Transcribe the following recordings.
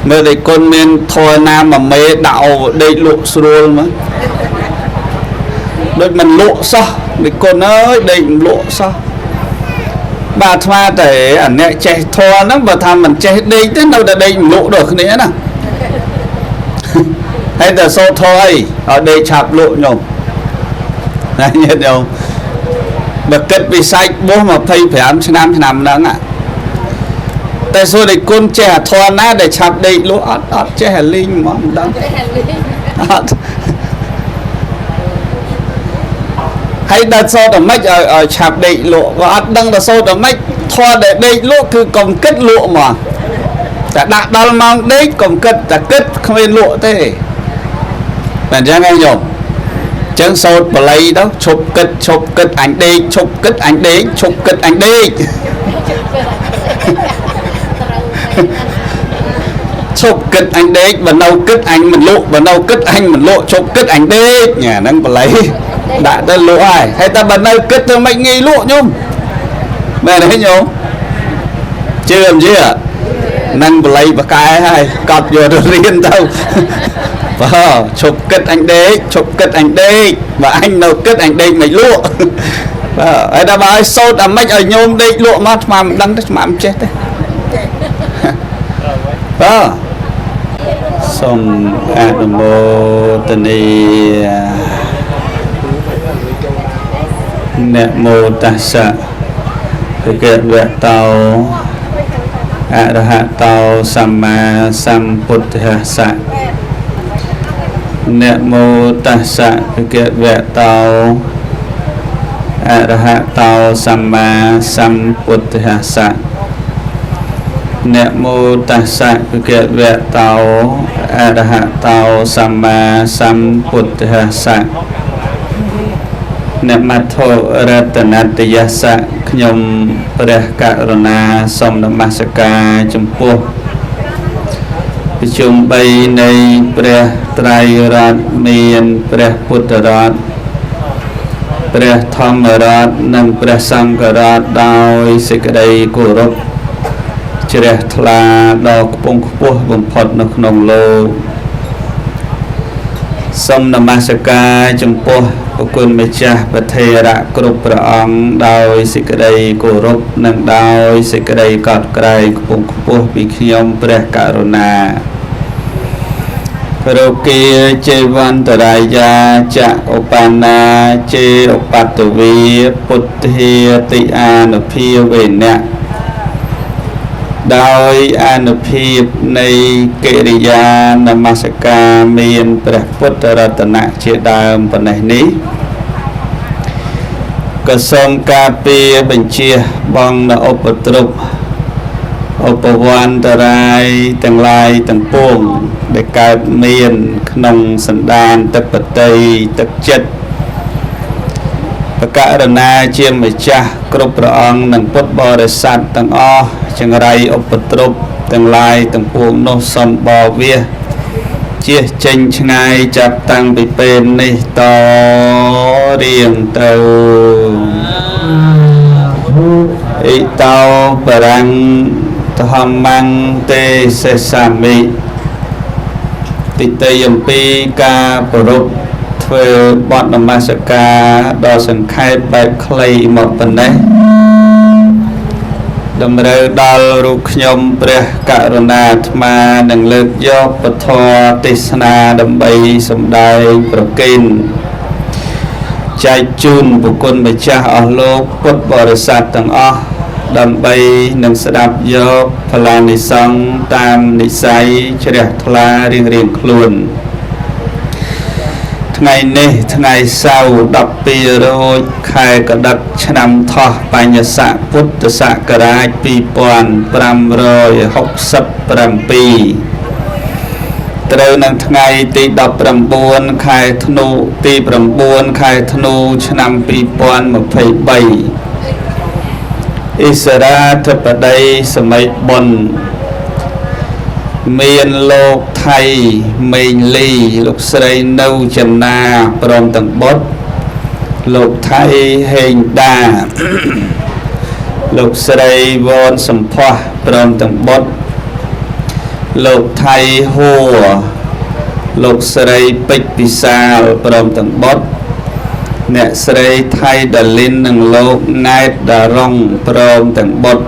មើលតែគុណមានធរណាមួយមេដាក់អូដេកលក់ស្រួលមើលដូចមិនលក់សោះដូចគុណអើយដេកមិនលក់សោះបាទអាត្មាតែអាអ្នកចេះធរហ្នឹងបើថាមិនចេះដេកទេនៅតែដេកមិនលក់ដូចគ្នាណាហើយតែសូត្រធរអីឲ្យដេកឆាប់លក់ញោមណាញាតិញោមបើគិតពីសាច់បួស25ឆ្នាំឆ្នាំហ្នឹងតែសួរតែគុណចេះអាធរណាដែលឆាប់ដេកលក់អត់អត់ចេះអាលីងហ្មងមិនដឹងអត់ហើយដល់សូត្រតែម៉េចឲ្យឲ្យឆាប់ដេកលក់ក៏អត់ដឹងតែសូត្រតែម៉េចធរដែលដេកលក់គឺកុំគិតលក់ហ្មងតែដាក់ដល់ម៉ោងដេកកុំគិតតែគិតគ្មានលក់ទេតែអញ្ចឹងឯងញោមចឹងសូត្របល័យទៅឈប់គិតឈប់គិតអញដេកឈប់គិតអញដេកឈប់គិតអញដេកឈប់គិតអញដេកបើនៅគិតអញមិនលក់បើនៅគិតអញមិនលក់ឈប់គិតអញដេកញ៉ាហ្នឹងបល័យដាក់ទៅលក់ហើយហើយតែបើនៅគិតទៅមិនងាយលក់ញោមមែនទេញោមជឿមិនជឿនឹងបល័យបកែហើយកត់យកទៅរៀនទៅបើឈប់គិតអញដេកឈប់គិតអញដេកបើអញនៅគិតអញដេកមិនលក់បើហើយដល់បើឲ្យសូត្រអាម៉េចឲ្យញោមដេកលក់មកអាត្មាមិនដឹងទេអាត្មាមិនចេះទេបាទសូមអនុមោទនានមោតស្សៈភគវតោអរហតោសម្មាសម្ពុទ្ធស្សៈនមោតស្សៈភគវតោអរហតោសម្មាសម្ពុទ្ធស្សៈនមោតស្សៈភគវតោអរហតោសម្មាសម្ពុទ្ធស្សៈនមត្ថុរតនតយស្សៈខ្ញុំព្រះករុណាសូមនមស្ការចំពោះប្រជុំ3នៃព្រះត្រៃរតន៍មានព្រះពុទ្ធរតន៍ព្រះធម្មរតន៍និងព្រះសង្ឃរតន៍ដោយសេចក្តីគោរពជ្រះថ្លាដល់ខ្ពង់ខ្ពស់បំផុតនៅក្នុងលោកសូមនមស្ការចំពោះព្រះគុណម្ចាស់ព្រះថេរៈគ្រប់ព្រះអង្គដោយសេចក្តីគោរពនិងដោយសេចក្តីកោតក្រែងខ្ពង់ខ្ពស់ពីខ្ញុំព្រះករុណារោគាចេវន្តរាយាចឧបណ្ណាចេឧបតវីពុទ្ធាតិអានុភាវេណៈដោយអានុភាពនៃកិរិយានមស្ការមានព្រះពុទ្ធរតនៈជាដើមប៉ុណ្ណេះនេះក៏សូមការពារបញ្ជាបងនៅឧបទ្រពឧបវន្តរាយទាំងឡាយទាំងពួងដែលកើតមានក្នុងសន្តានទឹកបតីទឹកចិត្តបករណាជាម្ចាស់គ្រប់ព្រះអង្គនិងពុទ្ធបរិស័ទទាំងអស់ចង្រៃឧបទ្រពទាំងឡាយទាំងពួងនោះសូមបវាសជៀសចេញឆ្ងាយចាប់តាំងពីពេលនេះតរៀងទៅអ៊ីតោបរាំងធម្មੰទេសេសាមិទីតីអំពីការប្រពធ្វើបទនមស្ការដ៏សង្ខេបបែបខ្លីមកប៉ុណ្ណេះតម្រូវដល់រូបខ្ញុំព្រះករុណាអាត្មានឹងលើកយកពធទេសនាដើម្បីសម្ដែងប្រគេនចែកជូនបុគ្គលម្ចាស់អស់លោកពុទ្ធបរិស័ទទាំងអស់ដើម្បីនឹងស្ដាប់យកផលានិសង្ឃតាមនិស័យជ្រះថ្លារៀងៗខ្លួនថ្ងៃនេះថ្ងៃសៅរ៍12រោចខែកដិកឆ្នាំថោះបញ្ញស័កពុទ្ធសករាជ2567ត្រូវនឹងថ្ងៃទី19ខែធ្នូទី9ខែធ្នូឆ្នាំ2023អិសរាធិបតីសម័យបុណ្យមានលោកថៃមេងលីលោកស្រីនៅចំណាព្រមទាំងបុត្រលោកថៃហេងដាលោកស្រីវនសំផស្សព្រមទាំងបុត្រ លោកថៃហួរលោកស្រីពេជ្រពិសាលព្រមទាំងបុត្រអ្នកស្រីថៃដាលីននិងលោកណែតដារុងព្រមទាំងបុត្រ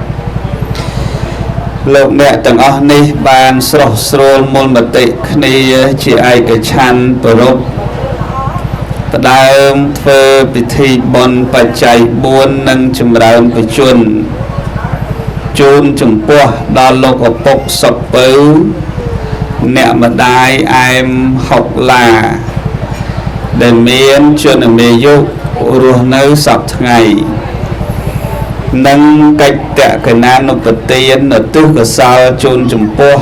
លោកអ្នកទាំងអស់នេះបានស្រស់ស្រួលមូលមតិគ្នាជាឯកច្ឆន្ទប្រពផ្ដើមធ្វើពិធីបុណ្យបច្ច័យ4និងចម្រើនបជនជូនចំពោះដល់លោកឪពុកសុកពៅអ្នកម្ដាយអែមហុកឡាដែលមានជនមាយុរស់នៅសពថ្ងៃនិងកិច្ចតកណានុបទានឧទ្ទិសកុសលជូនចំពោះ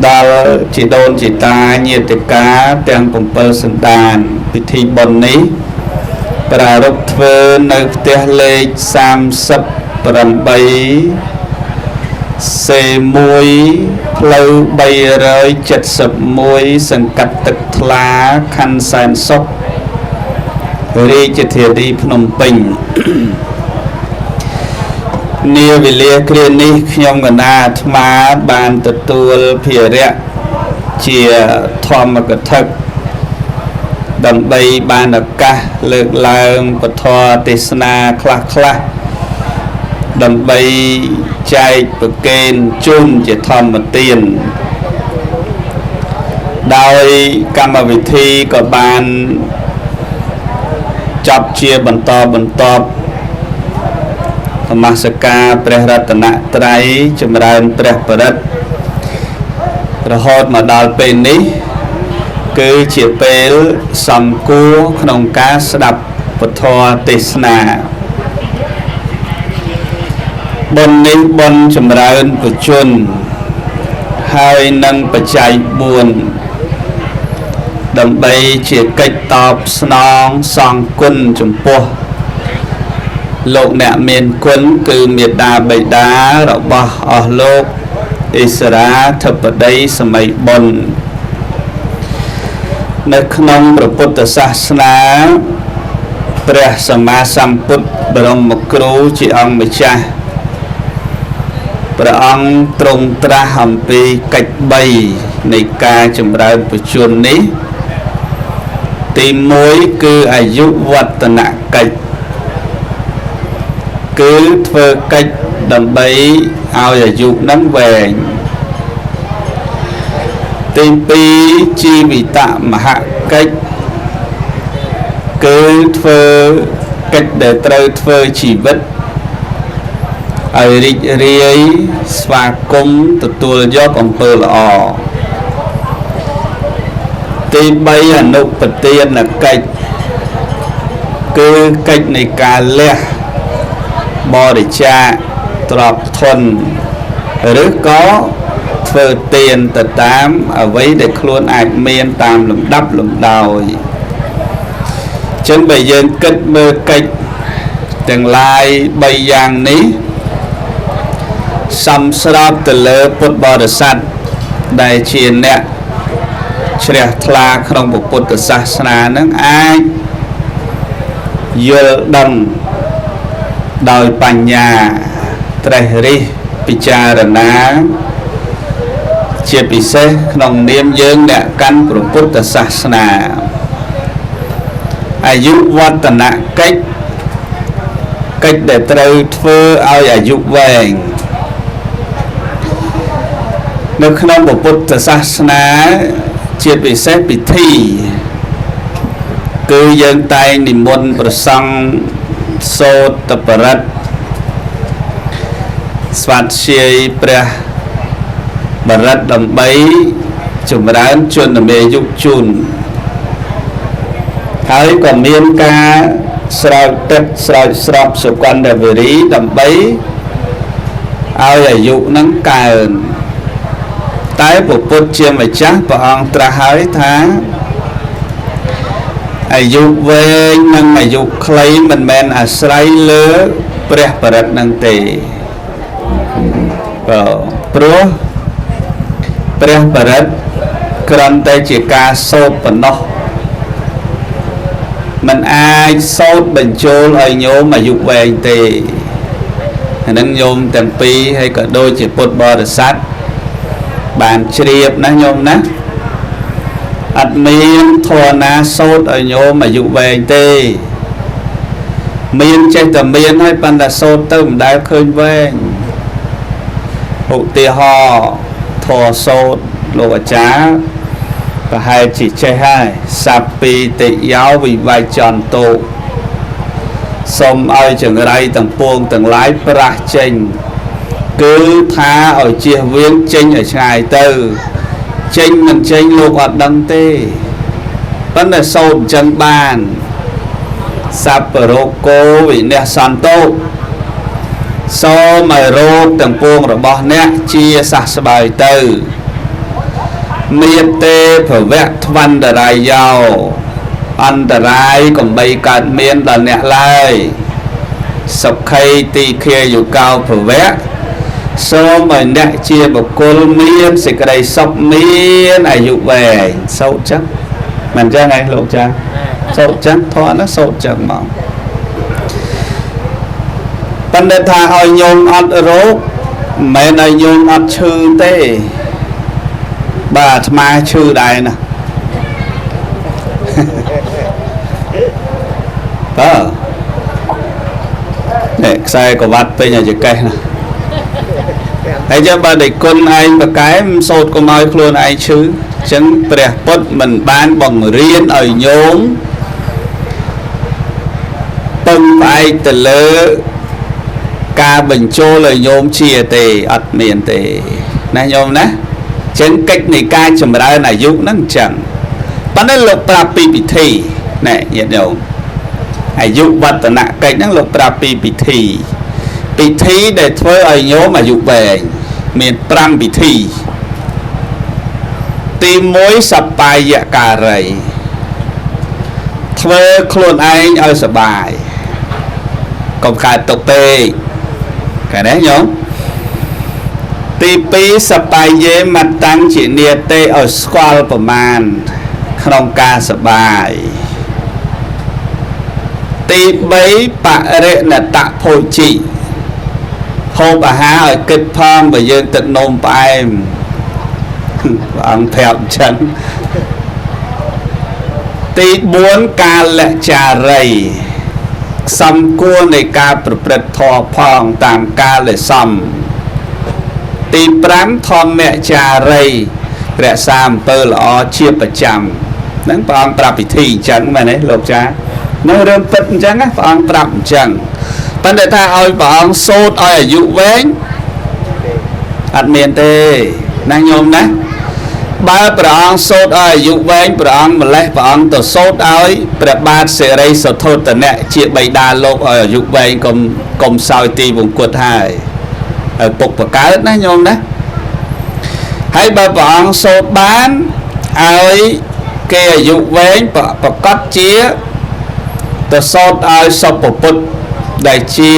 ដល់ជីដូនជីតាញាតិកាទាំង7សន្តានពិធីបុណ្យនេះប្រារព្ធធ្វើនៅផ្ទះលេខ38 C1 ផ្លូវ371សង្កាត់ទឹកថ្លាខណ្ឌសែនសុខរាជធានីភ្នំពេញនាវេលាគ្រានេះខ្ញុំកណាអាត្មាបានទទួលភារៈជាធម្មកថាដើម្បីបានឱកាសលើកឡើងពធទេសនាខ្លះខ្លះដើម្បីចែកប្រគេនជូនជាធម្មទានដោយកម្មវិធីក៏បានចប់ជាបន្តបន្ទាប់នមស្ការព្រះរតនត្រ័យចម្រើនព្រះបរិត្តរហូតមកដល់ពេលនេះគឺជាពេលសំគួរក្នុងការស្ដាប់ពធទេសនាបុណ្យនេះបុណ្យចម្រើនបជនហើយនឹងបច្ច័យ4ដើម្បីជាកិច្ចតបស្នងសងគុណចំពោះលោកអ្នកមានគុណគឺមេដាបិតារបស់អស់លោកអិសរាធិបតីសម័យបុណ្យនៅក្នុងព្រះពុទ្ធសាសនាព្រះសម្មាសម្ពុទ្ធបរមគ្រូជាអង្គម្ចាស់ព្រះអង្គទ្រង់ត្រាស់អំពីកិច្ច3នៃការចម្រើនបជននេះទី1គឺអាយុវឌ្ឍនកិច្ចគឺធ្វើកិច្ចដើម្បីឲ្យអាយុនឹងវែងទី2ជីវិតមហកិច្ចគឺធ្វើកិច្ចដែលត្រូវធ្វើជីវិតឲ្យរីករាយស្វាគមន៍ទទួលយកអំពើល្អទី3អនុបទានកិច្ចគឺកិច្ចនៃការលះបរិច្ចាគទ្រព្យធនឬក៏ធ្វើទានទៅតាមអ្វីដែលខ្លួនអាចមានតាមលំដាប់លំដោយចឹងបើយើងគិតមើលកិច្ចទាំងឡាយ3យ៉ាងនេះសំស្របទៅលើពុទ្ធបរិស័ទដែលជាអ្នកជ្រះថ្លាក្នុងពុទ្ធសាសនានឹងអាចយល់ដឹងដោយបញ្ញាត្រេះរិះពិចារណាជាពិសេសក្នុងនាមយើងអ្នកកាន់ព្រះពុទ្ធសាសនាអាយុវឌ្ឍនកិច្ចកិច្ចដែលត្រូវធ្វើឲ្យអាយុវែងនៅក្នុងពុទ្ធសាសនាជាពិសេសពិធីគឺយើងតែងនិមន្តព្រះសង្ឃសូត្របរិត្តស្វាធ្យាយព្រះបរិត្តដើម្បីចម្រើនជនមេយុជូនហើយក៏មានការស្រោចទឹកស្រោចស្រពសុគន្ធវិរីដើម្បីឲ្យអាយុនឹងកើនតែព្រះពុទ្ធជាម្ចាស់ព្រះអង្គត្រាស់ហើយថាអាយុវែងនិងអាយុខ្លីមិនមែនអាស្រ័យលើព្រះបរិត្តនឹងទេបាទព្រោះព្រះបរិត្តគ្រាន់តែជាការសូត្រប៉ុណ្ណោះមិនអាចសូត្របញ្ចូលឲ្យញោមអាយុវែងទេអានឹងញោមទាំងពីរហើយក៏ដូចជាពុទ្ធបរិស័ទ បានជ្រាបណាញោមណាអត់មានធម៌ណាសូត្រឲ្យញោមអាយុវែងទេមានចេះតែមានហើយប៉ុន្តែសូត្រទៅមិនដែលឃើញវែងឧទាហរណ៍ធម៌សូត្រលោកអាចារ្យប្រហែលជាចេះហើយសัพពិតិយោវិវចន្តោសូមឲ្យចង្រៃទាំងពួងទាំងឡាយប្រាស់ចេញគឺថាឲ្យជៀសវាងចេញឲ្យឆ្ងាយទៅចេញមិនចេញលោកអត់ដឹងទេប៉ុន្តែសូត្រអញ្ចឹងបានសัพពរោគោវិនស្សន្តោសូមឲ្យរោគទាំងពួងរបស់អ្នកជាសះស្បើយទៅមេទេភវៈធ្វន្តរាយោអន្តរាយកំបីកើតមានដល់អ្នកឡើយសុខីទីខាយុកោភវៈសូមឲ្យអ្នកជាបុគ្គលមានសេចក្តីសុខមានអាយុវែងសូត្រចឹងមិនចឹងឯងលោកចាសូត្រចឹងធម៌ណាសូត្រចឹងមកប៉ុន្តែថាឲ្យញោមអត់រោគមិនមែនឲ្យញោមអត់ឈឺទេបាទអាត្មាឈឺដែរណាបាទនេះខ្សែក្រវ៉ាត់ពេញឲ្យចកេះណាហើយចាំបើដេចគុណឯងបកែមសូត្រកុំឲ្យខ្លួនឯងឈឺអញ្ចឹងព្រះពុទ្ធមិនបានបង្រៀនឲ្យញោមពឹងផ្អែកទៅលើការបញ្ចូលឲ្យញោមជាទេអត់មានទេណាញោមណាចឹងកិច្ចនៃការចម្រើនអាយុហ្នឹងអញ្ចឹងប៉ុន្តែលោកប្រាប់ពីពិធីណែញាតិញោមអាយុវឌ្ឍនកិច្ចហ្នឹងលោកប្រាប់ពីពិធីពិធីដែលធ្វើឲ្យញោមអាយុវែងមាន5ពិធីទី1សបាយការីធ្វើខ្លួនឯងឲ្យសបាយកុំកើតទុកពេកកែណាញោមទី2សបាយយេមតាំងជានេតិឲ្យស្គាល់ប្រមាណក្នុងការសបាយទី3បរិណតភោជីហូបអាហារឲ្យគិតផងបើយើងទឹកនោមផ្អែមព្រះអង្គប្រាប់អញ្ចឹងទី4កាលចារីសំគួរនៃការប្រព្រឹត្តធម៌ផងតាមកាលដែលសមទី5ធម្មចារីរក្សាអំពើល្អជាប្រចាំហ្នឹងព្រះអង្គប្រាប់ពិធីអញ្ចឹងមែនទេលោកចានៅរឿងពិតអញ្ចឹងណាព្រះអង្គប្រាប់អញ្ចឹងប៉ុន្តែថាឲ្យព្រះអង្គសូត្រឲ្យអាយុវែងអត់មានទេណាញោមណាបើព្រះអង្គសូត្រឲ្យអាយុវែងព្រះអង្គម្លេះព្រះអង្គទៅសូត្រឲ្យព្រះបាទសិរីសធោទនៈជាបិតាលោកឲ្យអាយុវែងកុំសោយទីវង្គតហើយឲ្យពុកបកើតណាញោមណាហើយបើព្រះអង្គសូត្របានឲ្យគេអាយុវែងប្រកាសជាទៅសូត្រឲ្យសុពពុទ្ធដែលជា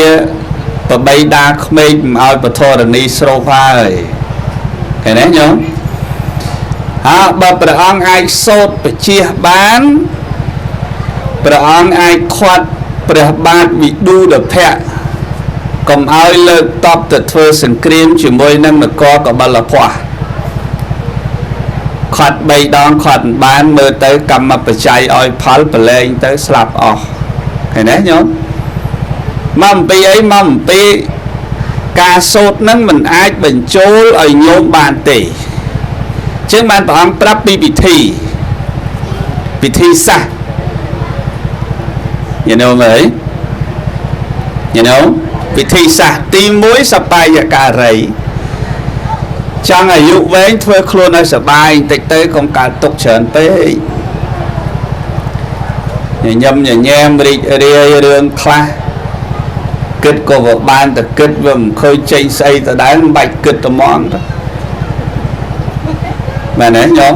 បបិតាក្មេកមិនឲ្យពធរនីស្រូបហើយឃើញទេញោមហើយបើព្រះអង្គអាចសូត្របជាបានព្រះអង្គអាចខាត់ព្រះបាទវិឌូដភៈកុំឲ្យលើកតបទៅធ្វើសង្គ្រាមជាមួយនឹងនគរកបិលភ័ស្ខាត់3ដងខាត់មិនបានមើលទៅកម្មបច្ច័យឲ្យផលប្រឡែងទៅស្លាប់អស់ឃើញទេញោមមកអំពីអីមកអំពីការសូត្រនឹងមិនអាចបញ្ចូលឲ្យញោមបានទេចឹងបានព្រះអង្គប្រាប់ពីពិធីពិធីសាសញោមអើយញោមពិធីសាសទី1សបាយការីចង់អាយុវែងធ្វើខ្លួនឲ្យសបាយបន្តិចទៅកុំកើតទុកច្រើនពេកញញឹមញញែមរីករាយរឿងខ្លះគិតក៏វាបានតែគិតវាមិនឃើញចេញស្អីទៅដែរមិនបាច់គិតត្មងទៅមែនទេញោម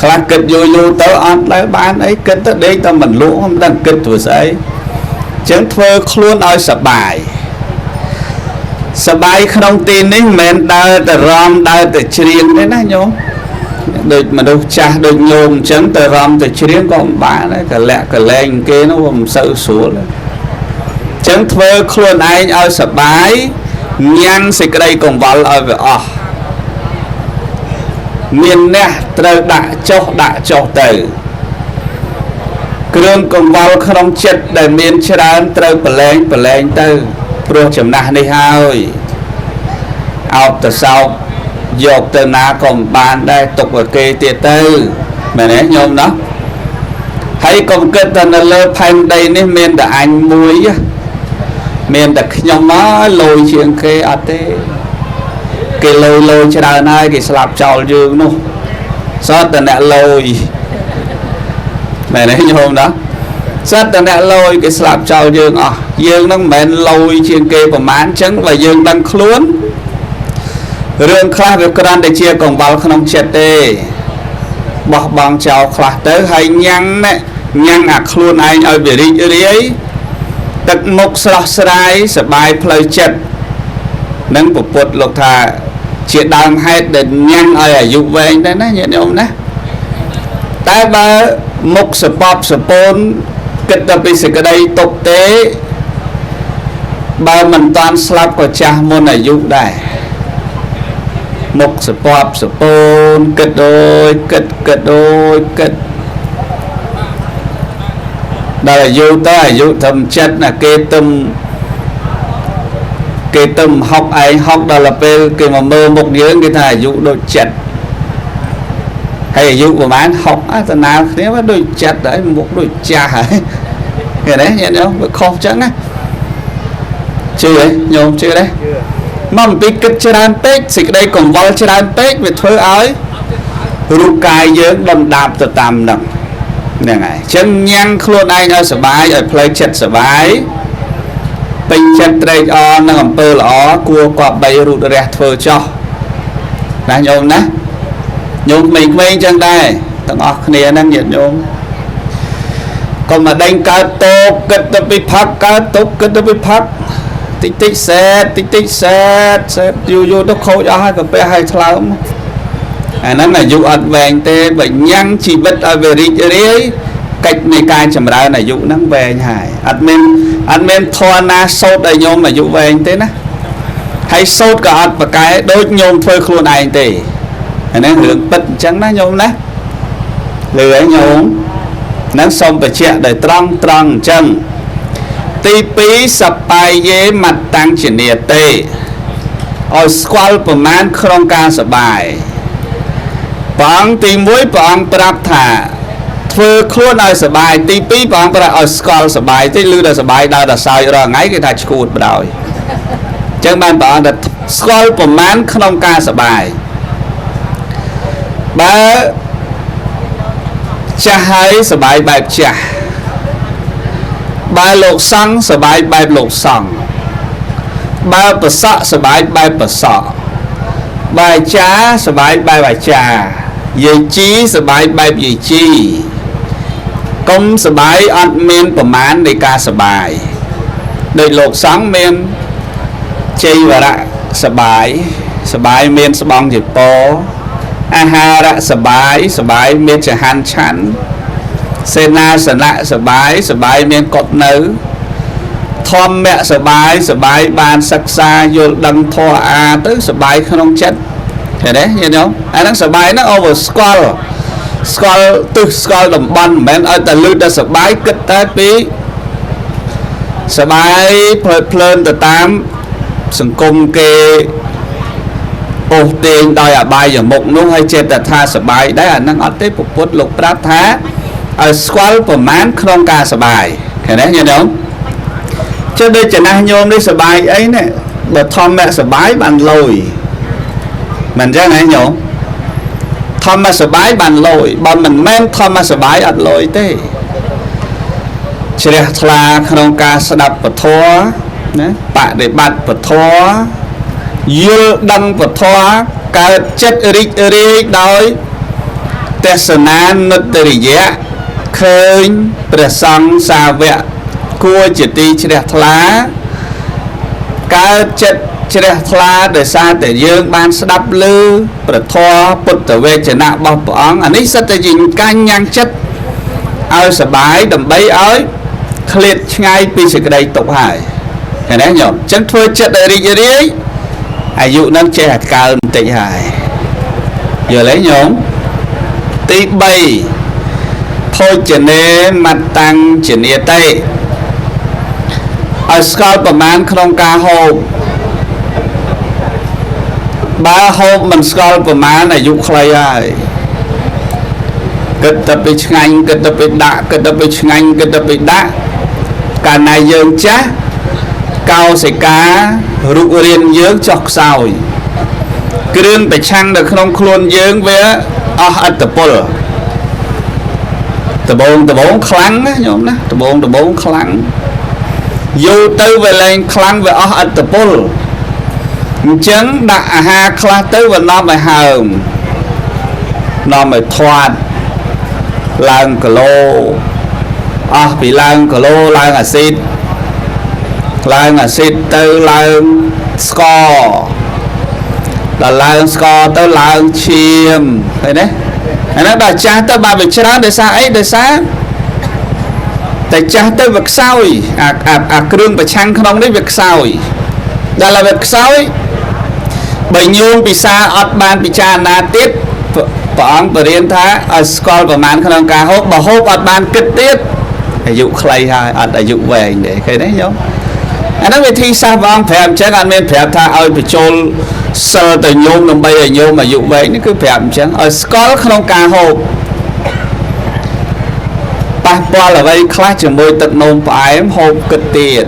ខ្លះគិតយូរយូរទៅអត់ដែលបានអីគិតទៅដេកតែមិនលក់មិនដឹងគិតធ្វើស្អីចឹងធ្វើខ្លួនឲ្យសបាយសបាយក្នុងទីនេះមិនមែនដើរទៅរំដើរទៅច្រៀងទេណាញោមដូចមនុស្សចាស់ដូចញោមអញ្ចឹងទៅរំទៅច្រៀងក៏មិនបានដែរកលាក់កលែងគេនោះវាមិនសូវស្រួលចឹងធ្វើខ្លួនឯងឲ្យសបាយញ៉ាំងសេចក្តីកង្វល់ឲ្យវាអស់ មានអ្នកត្រូវដាក់ចុះដាក់ចុះទៅគ្រឿងកង្វល់ក្នុងចិត្តដែលមានច្រើនត្រូវប្រឡែងប្រឡែងទៅព្រោះចំណាស់នេះហើយអោបទៅសោកយកទៅណាក៏មិនបានដែរទុកឲ្យគេទៀតទៅមែនទេញោមណោះហើយកុំគិតថានៅលើផែនដីនេះមានតែអញមួយមានតែខ្ញុំមកលយជាងគេអត់ទេគេលយលយច្រើនហើយគេស្លាប់ចោលយើងនោះសតតែអ្នកលយមែនទេញោមណាសតតែអ្នកលយគេស្លាប់ចោលយើងអស់យើងនឹងមិនមែនលយជាងគេប្រហែលអញ្ចឹងបើយើងដឹងខ្លួនរឿងខ្លះវាគ្រាន់តែជាកង្វល់ក្នុងចិត្តទេបោះបង់ចោលខ្លះទៅហើយញ៉ាំងញ៉ាំងអាខ្លួនឯងឲ្យវារីករាយទឹកមុខស្រស់ស្រាយសបាយផ្លូវចិត្តនឹងពពុទ្ធលោកថាជាដើមហេតុដែលញ៉ាំងឲ្យអាយុវែងដែរណាញាតិញោមណាតែបើមុខសពប់សពូនគិតតែពីសេចក្តីទុកទេបើមិនតាន់ស្លាប់ក៏ចាស់មុនអាយុដែរមុខសពប់សពូនគិតដូចគិតគិតដូចគិតដល់អាយុទៅអាយុត្រឹមចិត្តណាគេទឹមគេទឹមហុកឯងហុកដល់ពេលគេមកមើលមុខយើងគេថាអាយុដូចចិត្តហើយអាយុប្រហែលហុកអត់ណាគ្នាមកដូចចិត្តហើយមុខដូចចាស់ហើយឃើញទេញាតិញោមវាខុសចឹងណាជឿទេញោមជឿទេមកអំពីគិតច្រើនពេកសេចក្តីកង្វល់ច្រើនពេកវាធ្វើឲ្យរូបកាយយើងដុនដាបទៅតាមនឹងហ្នឹងហើយអញ្ចឹងញ៉ាំងខ្លួនឯងឲ្យសបាយឲ្យផ្លូវចិត្តសបាយពេញចិត្តត្រេកអរនឹងអំពើល្អគួរគប្បីរូតរះធ្វើចោះណាញោមណាញោមក្មេងៗអញ្ចឹងដែរទាំងអស់គ្នាហ្នឹងញាតិញោមកុំមកដេញកើតតោគិតទៅពីផឹកកើតទុកគិតទៅពីផឹកតិចតិចសែតតិចតិចសែតសែតយូរយូរទៅខូចអស់ហើយកាពះហើយថ្លើមអាហ្នឹងអាយុអត់វែងទេបើញ៉ាំងជីវិតឲ្យវារីករាយកិច្ចនៃការចម្រើនអាយុហ្នឹងវែងហើយអត់មានធម៌ណាសូត្រឲ្យញោមអាយុវែងទេណាហើយសូត្រក៏អត់ប្រកែដូចញោមធ្វើខ្លួនឯងទេអាហ្នឹងរឿងពិតអញ្ចឹងណាញោមណាលឺហើយញោមហ្នឹងសូមបញ្ជាក់ដោយត្រង់ត្រង់អញ្ចឹងទី2សបាយយេមត្តតាំងជានេទេឲ្យស្គាល់ប្រមាណក្នុងការសបាយព្រះអង្គទី1ព្រះអង្គប្រាប់ថាធ្វើខ្លួនឲ្យសបាយទី2ព្រះអង្គប្រាប់ឲ្យស្គាល់សបាយតិចឬដល់សបាយដើរដល់សើចរាល់ថ្ងៃគេថាឈួតបដ ாய் អញ្ចឹងបានព្រះអង្គថាស្គាល់ប្រមាណក្នុងការសបាយបើចាស់ហើយសបាយបែបចាស់បើលោកសង្ឃសបាយបែបលោកសង្ឃបើប្រសក់សបាយបែបប្រសក់បើអាចារ្យសបាយបែបអាចារ្យយាយជីសបាយបែបយាយជីកុំសបាយអត់មានប្រមាណនៃការសបាយដូចលោកសង្ឃមានជ័យវរៈសបាយសបាយមានស្បង់ជាពអាហារៈសបាយសបាយមានចហាន់ឆាន់សេនាសនៈសបាយសបាយមានកត់នៅធម្មៈសបាយសបាយបានសិក្សាយល់ដឹងធម៌អាទៅសបាយក្នុងចិត្តឃើញទេញាតិញោមអាហ្នឹងសបាយហ្នឹងអូវស្គាល់ស្គាល់ទិសស្គាល់តំបន់មិនមែនឲ្យតែលឺតែសបាយគិតតែពីសបាយភ្លើតភ្លើនទៅតាមសង្គមគេអូសទាញដោយអបាយមុខនោះហើយចេះតែថាសបាយដែរអាហ្នឹងអត់ទេពុទ្ធលោកប្រាប់ថាឲ្យស្គាល់ប្រមាណក្នុងការសបាយឃើញទេញាតិញោមចុះដូចចំណាស់ញោមនេះសបាយអីនេះបើធម្មៈសបាយបានលយមិនអញ្ចឹងហ៎ញោមធម្មៈសបាយបានលយបើមិនមែនធម្មៈសបាយអត់លយទេជ្រះថ្លាក្នុងការស្ដាប់ពធណាបដិបត្តិពធយល់ដឹងពធកើតចិត្តរីករាយដោយទស្សនានុត្តរិយៈឃើញព្រះសង្ឃសាវកគួរជាទីជ្រះថ្លាកើតចិត្តជ្រះថ្លាដោយសារតែយើងបានស្ដាប់ឮព្រះធម៌ពុទ្ធវចនៈរបស់ព្រះអង្គអានេះសិតតែជាការញ៉ាំងចិត្តឲ្យសបាយដើម្បីឲ្យឃ្លាតឆ្ងាយពីសេចក្តីទុក្ខហើយឃើញទេញោមអញ្ចឹងធ្វើចិត្តឲ្យរីករាយអាយុនឹងចេះតែកើនបន្តិចហើយ យល់ទេញោមទី3ភោជនេមត្តាំងជានេតិឲ្យស្គាល់ប្រមាណក្នុងការហូបបើហូបមិនស្គាល់ប្រមាណអាយុខ្លីហើយគិតតែពីឆ្ងាញ់គិតតែពីដាក់គិតតែពីឆ្ងាញ់គិតតែពីដាក់កាលណាយើងចាស់កោសិការូបរាងយើងចុះខ្សោយគ្រឿងប្រឆាំងនៅក្នុងខ្លួនយើងវាអស់ឥទ្ធិពលដបងខ្លាំងណាញោមណាដបងខ្លាំងយូរទៅវាលែងខ្លាំងវាអស់ឥទ្ធិពលអញ្ចឹងដាក់អាហារខ្លះទៅវានាំឲ្យហើមនាំឲ្យធាត់ឡើងគីឡូអស់ពីឡើងគីឡូឡើងអាស៊ីតឡើងអាស៊ីតទៅឡើងស្ករដល់ឡើងស្ករទៅឡើងឈាមឃើញទេអានោះដល់ចាស់ទៅបើវាច្រើនដោយសារអីដោយសារតែចាស់ទៅវាខ្សោយអាគ្រឿងប្រឆាំងក្នុងនេះវាខ្សោយដល់វាខ្សោយបើញោមពិសាអត់បានពិចារណាទៀតព្រះអង្គបរៀនថាឲ្យស្គាល់ប្រមាណក្នុងការហូបបើហូបអត់បានគិតទៀតអាយុខ្លីហើយអត់អាយុវែងទេឃើញទេញោមអាហ្នឹងវិធីសាស្ត្រព្រះអង្គប្រាប់អញ្ចឹងអត់មានប្រាប់ថាឲ្យបញ្ចូលសិលទៅញោមដើម្បីឲ្យញោមអាយុវែងនេះគឺប្រាប់អញ្ចឹងឲ្យស្គាល់ក្នុងការហូបប៉ះពាល់អ្វីខ្លះជាមួយទឹកនោមផ្អែមហូបគិតទៀត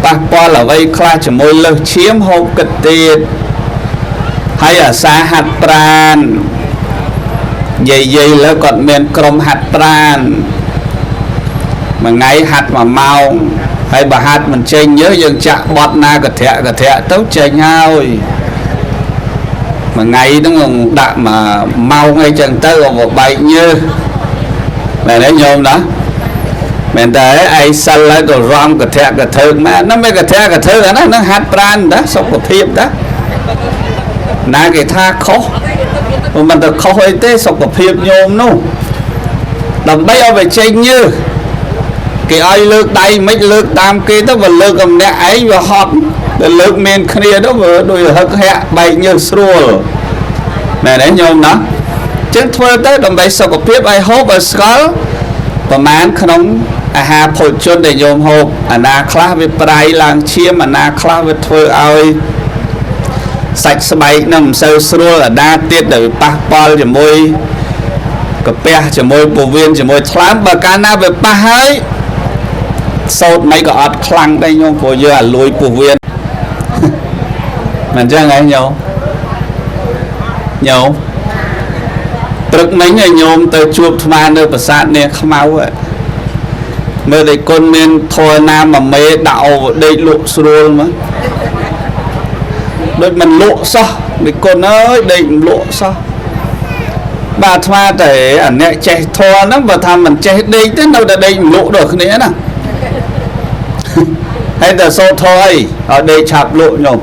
ប៉ះពាល់អ្វីខ្លះជាមួយលើសឈាមហូបគិតទៀតហើយអាសាហាត់ប្រាណយាយលើគាត់មានក្រុមហាត់ប្រាណមួយថ្ងៃហាត់1ម៉ោងហើយបើហាត់មិនចេញយើងចាក់បត់ណាកធៈកធៈទៅចេញហើយមួយថ្ងៃហ្នឹងដាក់1ម៉ោងអីចឹងទៅក៏បែកញើសមែនទេញោមណាមែនតើឯងសិលហើយក៏រំកធៈកធើមែនហ្នឹងមិនកធៈកធើអាហ្នឹងហាត់ប្រាណតាសុខភាពតាណាគេថាខុសមិនទៅខុសអីទេសុខភាពញោមនោះដើម្បីឲ្យវាចេញញើសគេឲ្យលើកដៃមិនលើកតាមគេទៅបើលើកម្នាក់ឯងវាហត់តែលើកមានគ្នាទៅវាដូចហឹកហាក់បែកញើសស្រួលមែនទេញោមណាចឹងធ្វើទៅដើម្បីសុខភាពឲ្យហូបឲ្យស្គាល់ប្រមាណក្នុងអាហារភោជនដែលញោមហូបអាណាខ្លះវាប្រៃឡើងឈាមអាណាខ្លះវាធ្វើឲ្យសាច់ស្បែកនឹងមិនសូវស្រួលអាណាទៀតដែលវាប៉ះពាល់ជាមួយកាពះជាមួយពោះវៀនជាមួយថ្លើមបើកាលណាវាប៉ះហើយសោតមិនក៏អត់ខ្លាំងដែរញោមព្រោះយើងអាលួយពោះវៀនមិនចឹងហ៎ញោមញោមព្រឹកមិញឲ្យញោមទៅជួបថ្មនៅប្រាសាទនាងខ្មៅមើលតែគុណមានធរណាមួយមេដាក់អូដេកលក់ស្រួលមកដូចមិនលក់សោះដូចគុណអើយដេកមិនលក់សោះបាទអាត្មាតែអាអ្នកចេះធរហ្នឹងបើថាមិនចេះដេកទេនៅតែដេកមិនលក់ដល់គ្នាណាហើយតែសូត្រធរអីឲ្យដេកឆាប់លក់ញោម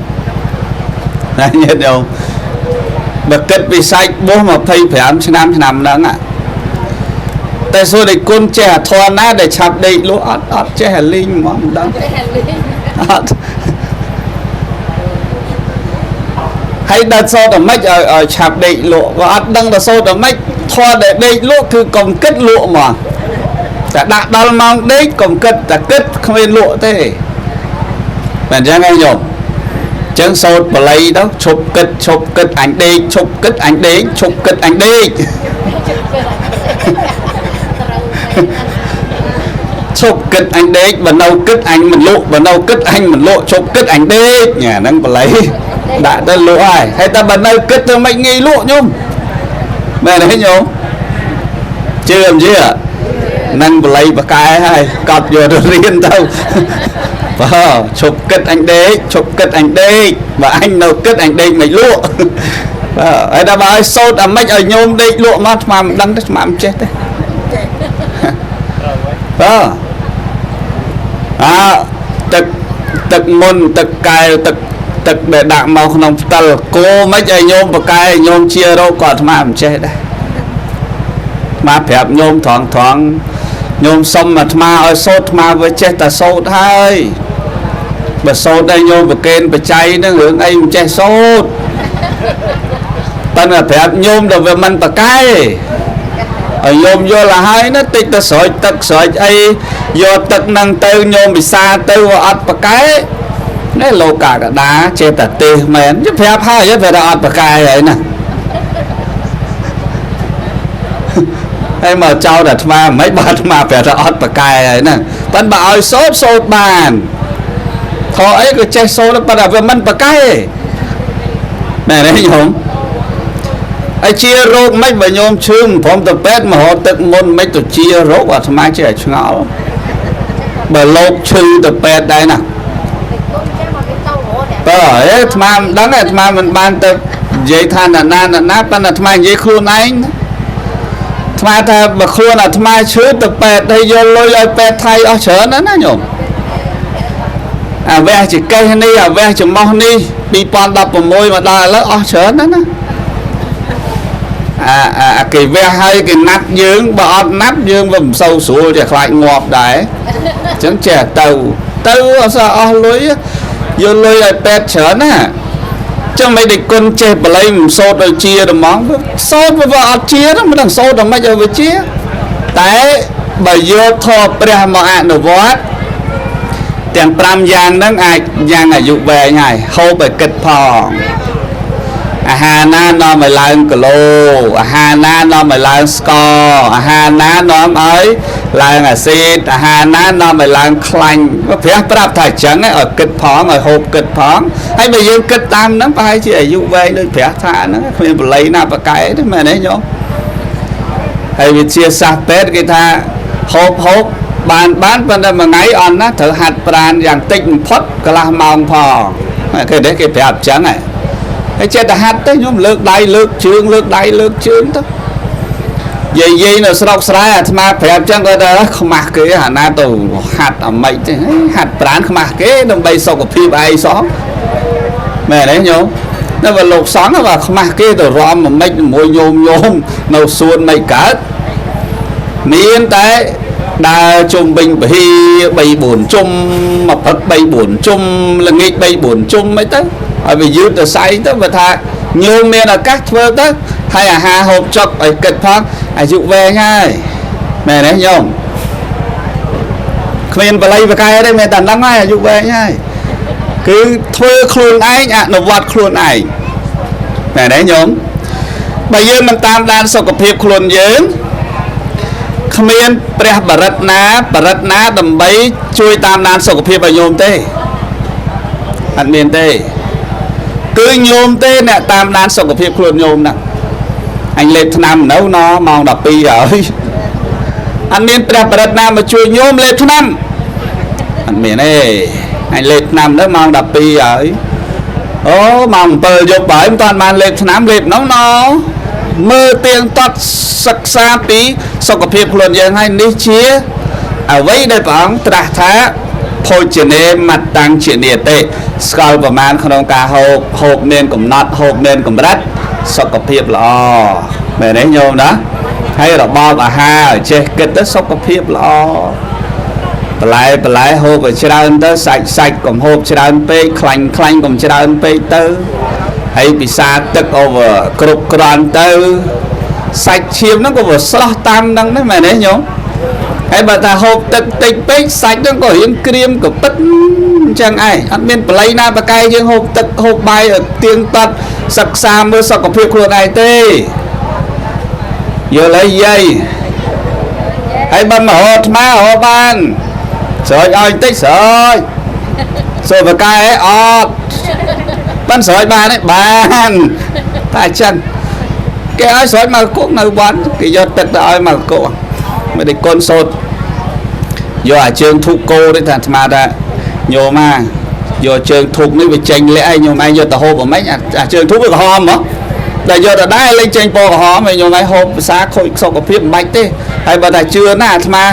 ណាញាតិញោមបើគិតពីសាច់បួស25ឆ្នាំឆ្នាំហ្នឹងតែសួរតែគុណចេះអាធរណាដែលឆាប់ដេកលក់អត់ចេះអាលីងហ្មងមិនដឹងអត់ហើយដល់សូត្រតែម៉េចឲ្យឆាប់ដេកលក់ក៏អត់ដឹងដល់សូត្រតែម៉េចធរដែលដេកលក់គឺកុំគិតលក់ហ្មងតែដាក់ដល់ម៉ោងដេកកុំគិតតែគិតគ្មានលក់ទេមែនចឹងឯងញោមចឹងសូត្របល័យទៅឈប់គិតឈប់គិតអញដេកឈប់គិតអញដេកឈប់គិតអញដេកឈប់គិតអញដេកបើនៅគិតអញមិនលក់បើនៅគិតអញមិនលក់ឈប់គិតអញដេកញ៉ាហ្នឹងបល័យដាក់ទៅលក់ហើយហើយតែបើនៅគិតទៅមិនងាយលក់ញោមមែនទេញោមជឿមិនជឿនឹងបល័យបកែហើយកត់យកទៅរៀនទៅបាទឈប់គិតអញដេកឈប់គិតអញដេកបើអញនៅគិតអញដេកមិនលក់បាទហើយដល់បើឲ្យសូត្រអាម៉េចឲ្យញោមដេកលក់មកស្មានមិនដឹងទេស្មានមិនចេះទេបាទអើទឹកមុនទឹកកែវទឹកដែលដាក់មកក្នុងផ្តិលគោមិនឲ្យញោមបកែញោមជារោគក៏អាត្មាមិនចេះដែរមកប្រាប់ញោមត្រង់ញោមសុំអាត្មាឲ្យសូត្រអាត្មាវាចេះតែសូត្រហើយបើសូត្រឲ្យញោមប្រកេនបច្ច័យហ្នឹងរឿងអីមិនចេះសូត្រ ប៉ុន្តែប្រាប់ញោមដល់វាមិនប្រកែឲ្យញោមយល់ឲ្យហើយណាតិចទៅស្រោចទឹកស្រោចអីយកទឹកនឹងទៅញោមពិសាទៅវាអត់ប្រកែនេះលោកកកដាចេះតែទេសមែនប្រាប់ហើយប្រាប់ថាអត់ប្រកែហើយណាហើយមកចោលអាត្មាមិនបើអាត្មាប្រាប់ថាអត់ប្រកែហើយណាប៉ុន្តែបើឲ្យសូត្រសូត្របានធေါ်អីក៏ចេះសូត្រប៉ុន្តែវាមិនប្រកែមែនទេញោមហើយជារោគមិនបើញោមឈឺមិនព្រមទៅពេទ្យមករកទឹកមុនមិនទៅជារោគអាត្មាចេះឲ្យឆ្ងល់បើលោកឈឺទៅពេទ្យដែរណាបើអាត្មាមិនដឹងអាត្មាមិនបានទៅនិយាយថាណាណាណាប៉ុន្តែអាត្មានិយាយខ្លួនឯងអាត្មាថាបើខ្លួនអាត្មាឈឺទៅពេទ្យហើយយកលុយឲ្យពេទ្យថៃអស់ច្រើនណាស់ណាញោមអាវះចកេះនេះអាវះច្មោះនេះ2016មកដល់ឥឡូវអស់ច្រើនណាស់ណាអាគេវះហើយគេណាត់យើងបើអត់ណាត់យើងវាមិនសូវស្រួលចេះខ្លាចងាប់ដែរអញ្ចឹងចេះទៅទៅអត់សោះអស់លុយយកលុយឲ្យពេទ្យច្រើនណាចឹងមិនដេចគុណចេះបល័យមិនសូត្រឲ្យជាត្មងសូត្រវាអត់ជាមិនដឹងសូត្រដល់ម៉េចឲ្យវាជាតែបើយកធម៌ព្រះមកអនុវត្តទាំង5យ៉ាងហ្នឹងអាចយ៉ាងអាយុវែងហើយហូបឲ្យគិតផងអាហារណានាំឲ្យឡើងគីឡូអាហារណានាំឲ្យឡើងស្ករអាហារណានាំឲ្យឡើងអាស៊ីតអាហារណានាំឲ្យឡើងខ្លាញ់ព្រះប្រាប់ថាអញ្ចឹងឲ្យគិតផងឲ្យហូបគិតផងហើយបើយើងគិតតាមហ្នឹងប្រហែលជាអាយុវែងដូចព្រះថាហ្នឹងគ្មានបល័យណាប្រកែទេមែនទេញោមហើយវិទ្យាសាស្ត្រពេទ្យគេថាហូបហូបបានបានប៉ុន្តែមួយថ្ងៃអន់ណាត្រូវហាត់ប្រាណយ៉ាងតិចបំផុតកន្លះម៉ោងផងគេទេគេប្រាប់អញ្ចឹងហើយចេះតែហាត់ទៅញោមលើកដៃលើកជើងលើកដៃលើកជើងទៅយាយនៅស្រុកស្រែអាត្មាប្រាប់អញ្ចឹងគាត់ថាខ្មាស់គេអាណាទៅហាត់អាម៉េចទេហាត់ប្រាណខ្មាស់គេដើម្បីសុខភាពឯងសោះមែនទេញោមតែបើលោកសង្ឃបើខ្មាស់គេទៅរំអាម៉េចមួយញោមញោមនៅសួនមិនកើតមានតែដើរជុំវិញពហិ3 4ជុំមកព្រឹក3 4ជុំល្ងាច3 4ជុំអីទៅឲ្យវាយឺតទៅសៃទៅបើថាញោមមានឱកាសធ្វើទៅហើយអាហារហូបចុកឲ្យគិតផងអាយុវែងហើយមែនទេញោមគ្មានបល័យបកែទេមានតែហ្នឹងហើយអាយុវែងហើយគឺធ្វើខ្លួនឯងអនុវត្តខ្លួនឯងមែនទេញោមបើយើងមិនតាមដានសុខភាពខ្លួនយើងគ្មានព្រះបរិត្តណាបរិត្តណាដើម្បីជួយតាមដានសុខភាពឲ្យញោមទេអត់មានទេគឺញោមទេអ្នកតាមដានសុខភាពខ្លួនញោមហ្នឹងអញលេបថ្នាំនៅណម៉ោង12ហើយអត់មានព្រះបរិត្តណាមកជួយញោមលេបថ្នាំអត់មានទេអញលេបថ្នាំនៅម៉ោង12ហើយអូម៉ោង7យប់ហើយមិនតាន់បានលេបថ្នាំលេបនោះណមើលទៀងទាត់សិក្សាពីសុខភាពខ្លួនយើងហើយនេះជាអ្វីដែលព្រះអង្គត្រាស់ថាភោជនេមត្តាំងជានិតិស្គាល់ប្រមាណក្នុងការហូបហូបមានកំណត់ហូបមានកម្រិតសុខភាពល្អមែនទេញោមណាហើយរបបអាហារឲ្យចេះគិតទៅសុខភាពល្អបន្លែបន្លែហូបឲ្យច្រើនទៅសាច់សាច់កុំហូបច្រើនពេកខ្លាញ់ខ្លាញ់កុំច្រើនពេកទៅហើយពិសាទឹកអូវគ្រប់គ្រាន់ទៅសាច់ឈាមហ្នឹងក៏វាស្រស់តាមហ្នឹងដែរមែនទេញោមហើយបើថាហូបទឹកតិចពេកសាច់ហ្នឹងក៏រៀងក្រៀមកពិតអញ្ចឹងឯងអត់មានបល័យណាបកែយើងហូបទឹកហូបបាយឲ្យទៀងទាត់សិក្សាមើលសុខភាពខ្លួនឯងទេយល់អីយាយហើយបើមករកអាត្មារកបានស្រោចឲ្យតិចស្រោចសូបកែអត់បានស្រោចបានទេបានតែអញ្ចឹងគេឲ្យស្រោចមកគុកនៅវត្តគេយកទឹកទៅឲ្យមកគុកមិនได้កូនសូត្រយកអាជើងធូបគោនេះថាអាត្មាថាញោមយកជើងធូបនេះវាចេញលាក់ឲ្យញោមឯងយកទៅហូបអាម៉េចអាជើងធូបវាក្រហមហ៎តែយកទៅដែរលេងចេញពណ៌ក្រហមឲ្យញោមឯងហូបភាសាខូចសុខភាពមិនបាច់ទេហើយបើថាជឿណាអាត្មា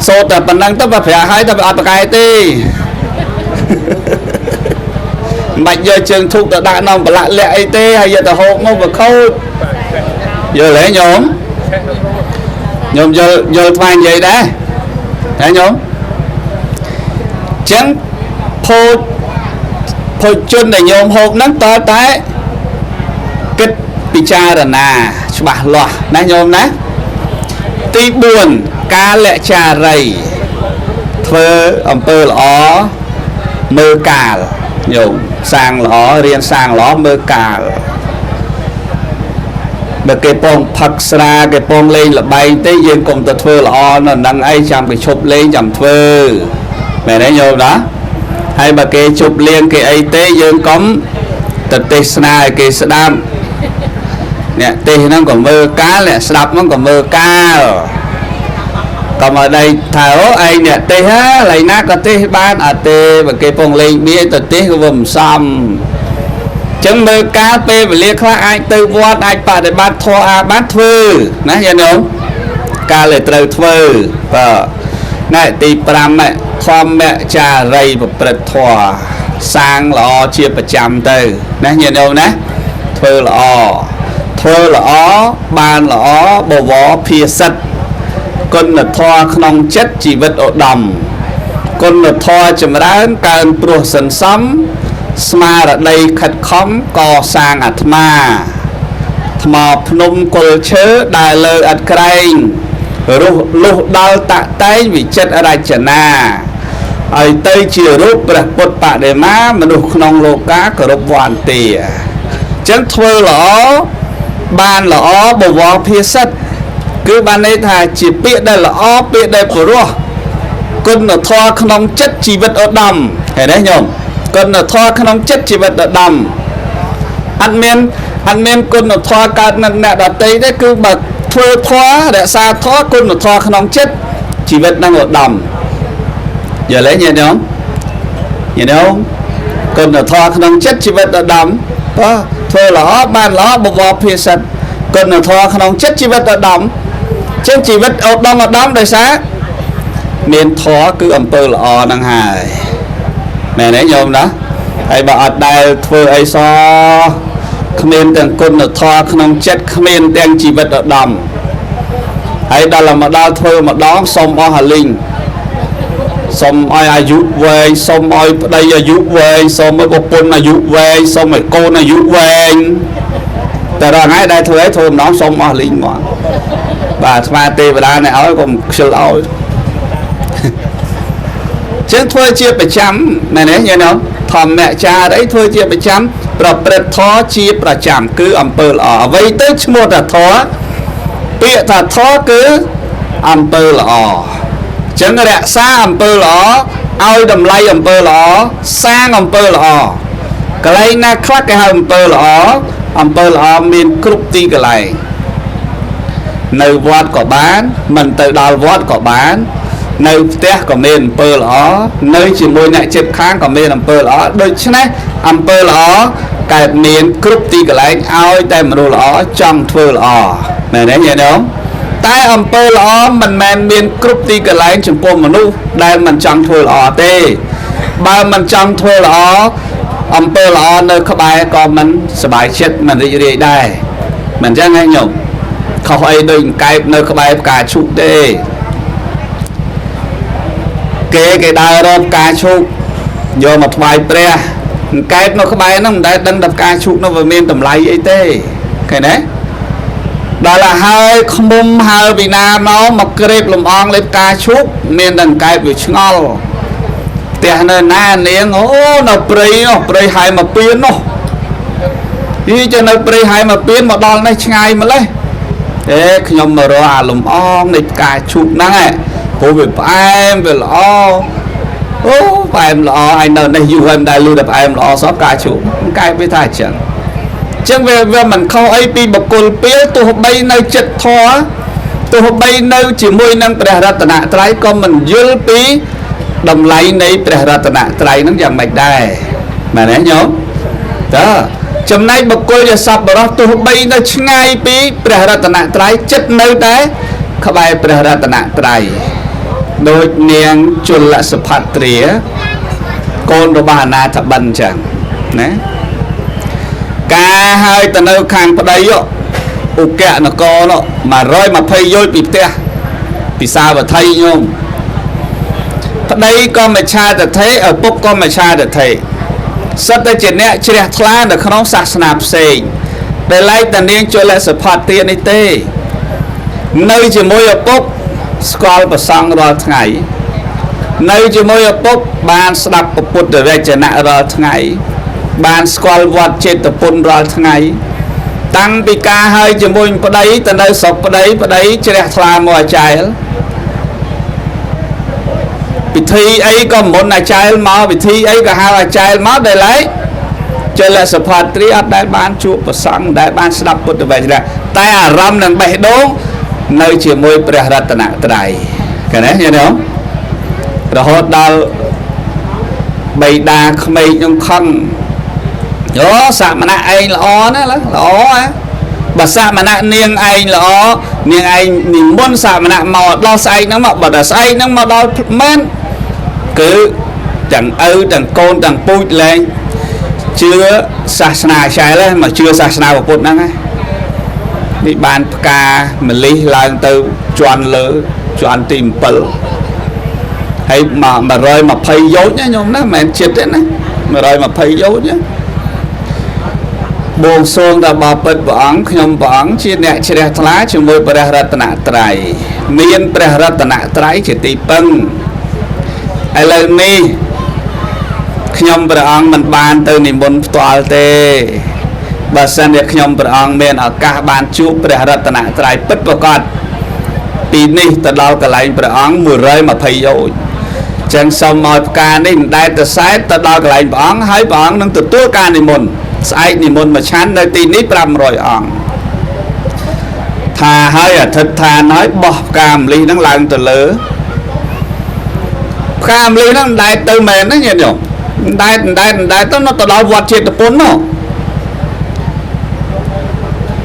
សូត្រតែប៉ុណ្ណឹងទៅបើប្រាក់ហើយតែវាអត់ប្រកែទេមិនបាច់យកជើងធូបទៅដាក់នំប្រឡាក់លាក់អីទេហើយយកទៅហូបមកវាខូចយល់ទេញោមញោមយល់យល់ថ្វាយនិយាយដែរហ៎ញោមចឹងភោជជនដែលញោមហូបហ្នឹងតើតែគិតពិ ពិចារណាច្បាស់លាស់ណាញោមណាទី4កាលចារីធ្វើអំពើល្អមើលកាលញោមសាងល្អរៀនសាងល្អមើលកាលបើគេពងផឹកស្រាគេពងលេងលបែងទេយើងកុំទៅធ្វើល្អនៅនឹងអីចាំគេឈប់លេងចាំធ្វើមែនទេញោមណាហើយបើគេជប់លៀងគេអីទេយើងកុំទៅទេសនាឲ្យគេស្ដាប់អ្នកទេសហ្នឹងក៏មើលកាលអ្នកស្ដាប់ហ្នឹងក៏មើលកាលកុំឲ្យដីថាអូឯងអ្នកទេសហ៎ឡៃណាក៏ទេសបានអត់ទេបើគេពងលេងបៀទៅទេសក៏វាមិនសមចឹងមើលកាលពេលវេលាខ្លះអាចទៅវត្តអាចបដិបត្តិធម៌អាបានធ្វើណាញាតិញោមកាលដែលត្រូវធ្វើបាទណែទី5ធម្មចារីប្រព្រឹត្តធម៌សាងល្អជាប្រចាំទៅណាញាតិញោមណាធ្វើល្អធ្វើល្អបានល្អបវរភាសិតគុណធម៌ក្នុងចិត្តជីវិតឧត្តមគុណធម៌ចម្រើនកើនព្រោះសន្សំស្មារតីខិតខំកសាងអាត្មាថ្មភ្នំគល់ឈើដែលលើឥតក្រែងរុះលុះដល់តាក់តែងវិចិត្ររចនាឲ្យទៅជារូបព្រះពុទ្ធបដិមាមនុស្សក្នុងលោកាគោរពវន្តាអញ្ចឹងធ្វើល្អបានល្អបវរភាសិតគឺបានន័យថាជាពាក្យដែលល្អពាក្យដែលព្រោះគុណធម៌ក្នុងចិត្តជីវិតឧត្តមឃើញទេញោមគុណធម៌ក្នុងចិត្តជីវិតឧត្តមអត់មានគុណធម៌កើតនឹងអ្នកដទៃទេគឺបើធ្វើធម៌រក្សាធម៌គុណធម៌ក្នុងចិត្តជីវិតនឹងឧត្តមយល់ទេញាតិញោមញាតិញោមគុណធម៌ក្នុងចិត្តជីវិតឧត្តមបាទធ្វើល្អបានល្អបវរភាសិតគុណធម៌ក្នុងចិត្តជីវិតឧត្តមចឹងជីវិតឧត្តមឧត្តមដោយសារមានធម៌គឺអំពើល្អហ្នឹងហើយមែនទេញោមណាហើយបើអត់ដែលធ្វើអីសោះគ្មានទាំងគុណធម៌ក្នុងចិត្តគ្មានទាំងជីវិតឧត្តមហើយដល់មកដល់ធ្វើម្ដងសុំអស់អាលីងសុំឲ្យអាយុវែងសុំឲ្យប្តីអាយុវែងសុំឲ្យប្រពន្ធអាយុវែងសុំឲ្យកូនអាយុវែងតែរាល់ថ្ងៃដែលធ្វើឲ្យធ្វើម្ដងសុំអស់លីងមកបាទអាត្មាទេវតាអ្នកឲ្យកុំខ្ជិលឲ្យចឹងធ្វើជាប្រចាំមែនទេញាតិញោមធម្មចារីធ្វើជាប្រចាំប្រព្រឹត្តធម៌ជាប្រចាំគឺអំពើល្អអ្វីទៅឈ្មោះថាធម៌ពាក្យថាធម៌គឺអំពើល្អចឹងរក្សាអំពើល្អឲ្យតម្លៃអំពើល្អសាងអំពើល្អកន្លែងណាខ្លះគេហៅអំពើល្អអំពើល្អមានគ្រប់ទីកន្លែងនៅវត្តក៏បានមិនទៅដល់វត្តក៏បាននៅផ្ទះក៏មានអំពើល្អនៅជាមួយអ្នកជិតខាងក៏មានអំពើល្អដូច្នេះអំពើល្អកើតមានគ្រប់ទីកន្លែងឲ្យតែមនុស្សល្អចង់ធ្វើល្អមែនទេញាតិញោមតែអំពើល្អមិនមែនមានគ្រប់ទីកន្លែងចំពោះមនុស្សដែលមិនចង់ធ្វើល្អទេបើមិនចង់ធ្វើល្អអំពើល្អនៅក្បែរក៏មិនសប្បាយចិត្តមិនរីករាយដែរមិនចឹងហ៎ញោមខុសអីដូចកែបនៅក្បែរផ្កាឈូកទេគេដើររកផ្កាឈូកយកមកថ្វាយព្រះកែបនៅក្បែរហ្នឹងមិនដែលដឹងថាផ្កាឈូកនោះវាមានតម្លៃអីទេឃើញទេដល់ទៅហើយខ្មុំហើពីណាមកក្រេបលំអងលេបផ្កាឈូកមានតែកែបវាឆ្ងល់ផ្ទះនៅណានាងអូនៅព្រៃនោះព្រៃហែមកពៀននោះយីទៅនៅព្រៃហែមកពៀនមកដល់នេះឆ្ងាយម្លេះអេខ្ញុំមករកអាលំអងនៃផ្កាឈូកហ្នឹងឯងព្រោះវាផ្អែមវាល្អអូផ្អែមល្អឯងនៅនេះយូរហើយមិនដែលលឺតែផ្អែមល្អសោះផ្កាឈូកកែបវាថាអញ្ចឹងចឹងវាមិនខុសអីពីបុគ្គលពីលទោះបីនៅចិត្តធម៌ទោះបីនៅជាមួយនឹងព្រះរតនត្រ័យក៏មិនយល់ពីតម្លៃនៃព្រះរតនត្រ័យហ្នឹងយ៉ាងម៉េចដែរមែនទេញោមតើចំណែកបុគ្គលជាសប្បុរសទោះបីនៅឆ្ងាយពីព្រះរតនត្រ័យចិត្តនៅតែក្បែរព្រះរតនត្រ័យដូចនាងជលសុផាត្រាកូនរបស់អនាថបិណ្ឌចឹងណាការហើយទៅនៅខាងប្តីឧកនគរនោះ120យោជន៍ពីផ្ទះពីសាវត្ថីញោមប្តីក៏មច្ឆាទិដ្ឋិឪពុកក៏មច្ឆាទិដ្ឋិសិតតែជាអ្នកជ្រះថ្លានៅក្នុងសាសនាផ្សេង ដែលឡែកតានាងជលសុផាទានេះទេនៅជាមួយឪពុកស្គាល់ប្រសង់រាល់ថ្ងៃនៅជាមួយឪពុកបានស្ដាប់ពុទ្ធវចនៈរាល់ថ្ងៃបានស្គាល់វត្តចេតពុនរាល់ថ្ងៃតាំងពីការហើយជាមួយប្តីទៅនៅស្រុកប្តីប្តីជ្រះថ្លាមកអាចារ្យពិធីអីក៏មុនអាចារ្យមកពិធីអីក៏ហៅអាចារ្យមកដែលឡែកជលសុផាត្រីអត់ដែលបានជួបប្រសង់ដែលបានស្ដាប់ពុទ្ធវចនៈតែអារម្មណ៍នឹងបេះដូងនៅជាមួយព្រះរតនត្រ័យឃើញទេញាតិញោមរហូតដល់បៃតាក្មេកនឹងខឹងយោសមណៈឯងល្អណាល្អហ៎បើសមណៈនាងឯងល្អនាងឯងនិមន្តសមណៈមកដល់ស្អែកហ្នឹងមកបើដល់ស្អែកហ្នឹងមកដល់មែនគឺទាំងឪទាំងកូនទាំងពូជលែងជឿសាសនាឆែលមកជឿសាសនាពុទ្ធហ្នឹងណានេះបានផ្កាម្លិះឡើងទៅជាន់លើជាន់ទី7ហើយមក120យោជណាញោមណាមិនមែនចិត្តទេណា120យោជណាបួងសួងដល់បបិទ្ធព្រះអង្គខ្ញុំព្រះអង្គជាអ្នកជ្រះថ្លាជាមួយព្រះរតនត្រ័យមានព្រះរតនត្រ័យជាទីពឹងឥឡូវនេះខ្ញុំព្រះអង្គមិនបានទៅនិមន្តផ្ទាល់ទេបើសិនជាខ្ញុំព្រះអង្គមានឱកាសបានជួបព្រះរតនត្រ័យពិតប្រាកដពីនេះទៅដល់កន្លែងព្រះអង្គ120យោជចឹងសូមឲ្យផ្កានេះមិនដែលទៅសែតទៅដល់កន្លែងព្រះអង្គហើយព្រះអង្គនឹងទទួលការនិមន្តស្អែកនិមន្តមកឆាន់នៅទីនេះ500អង្គថាឲ្យអធិដ្ឋានឲ្យបោះផ្កាម្លិះហ្នឹងឡើងទៅលើផ្កាម្លិះហ្នឹងមិនដែលទៅមែនណាញាតិញោមមិនដែលទៅនៅទៅដល់វត្តចេតពុននោះ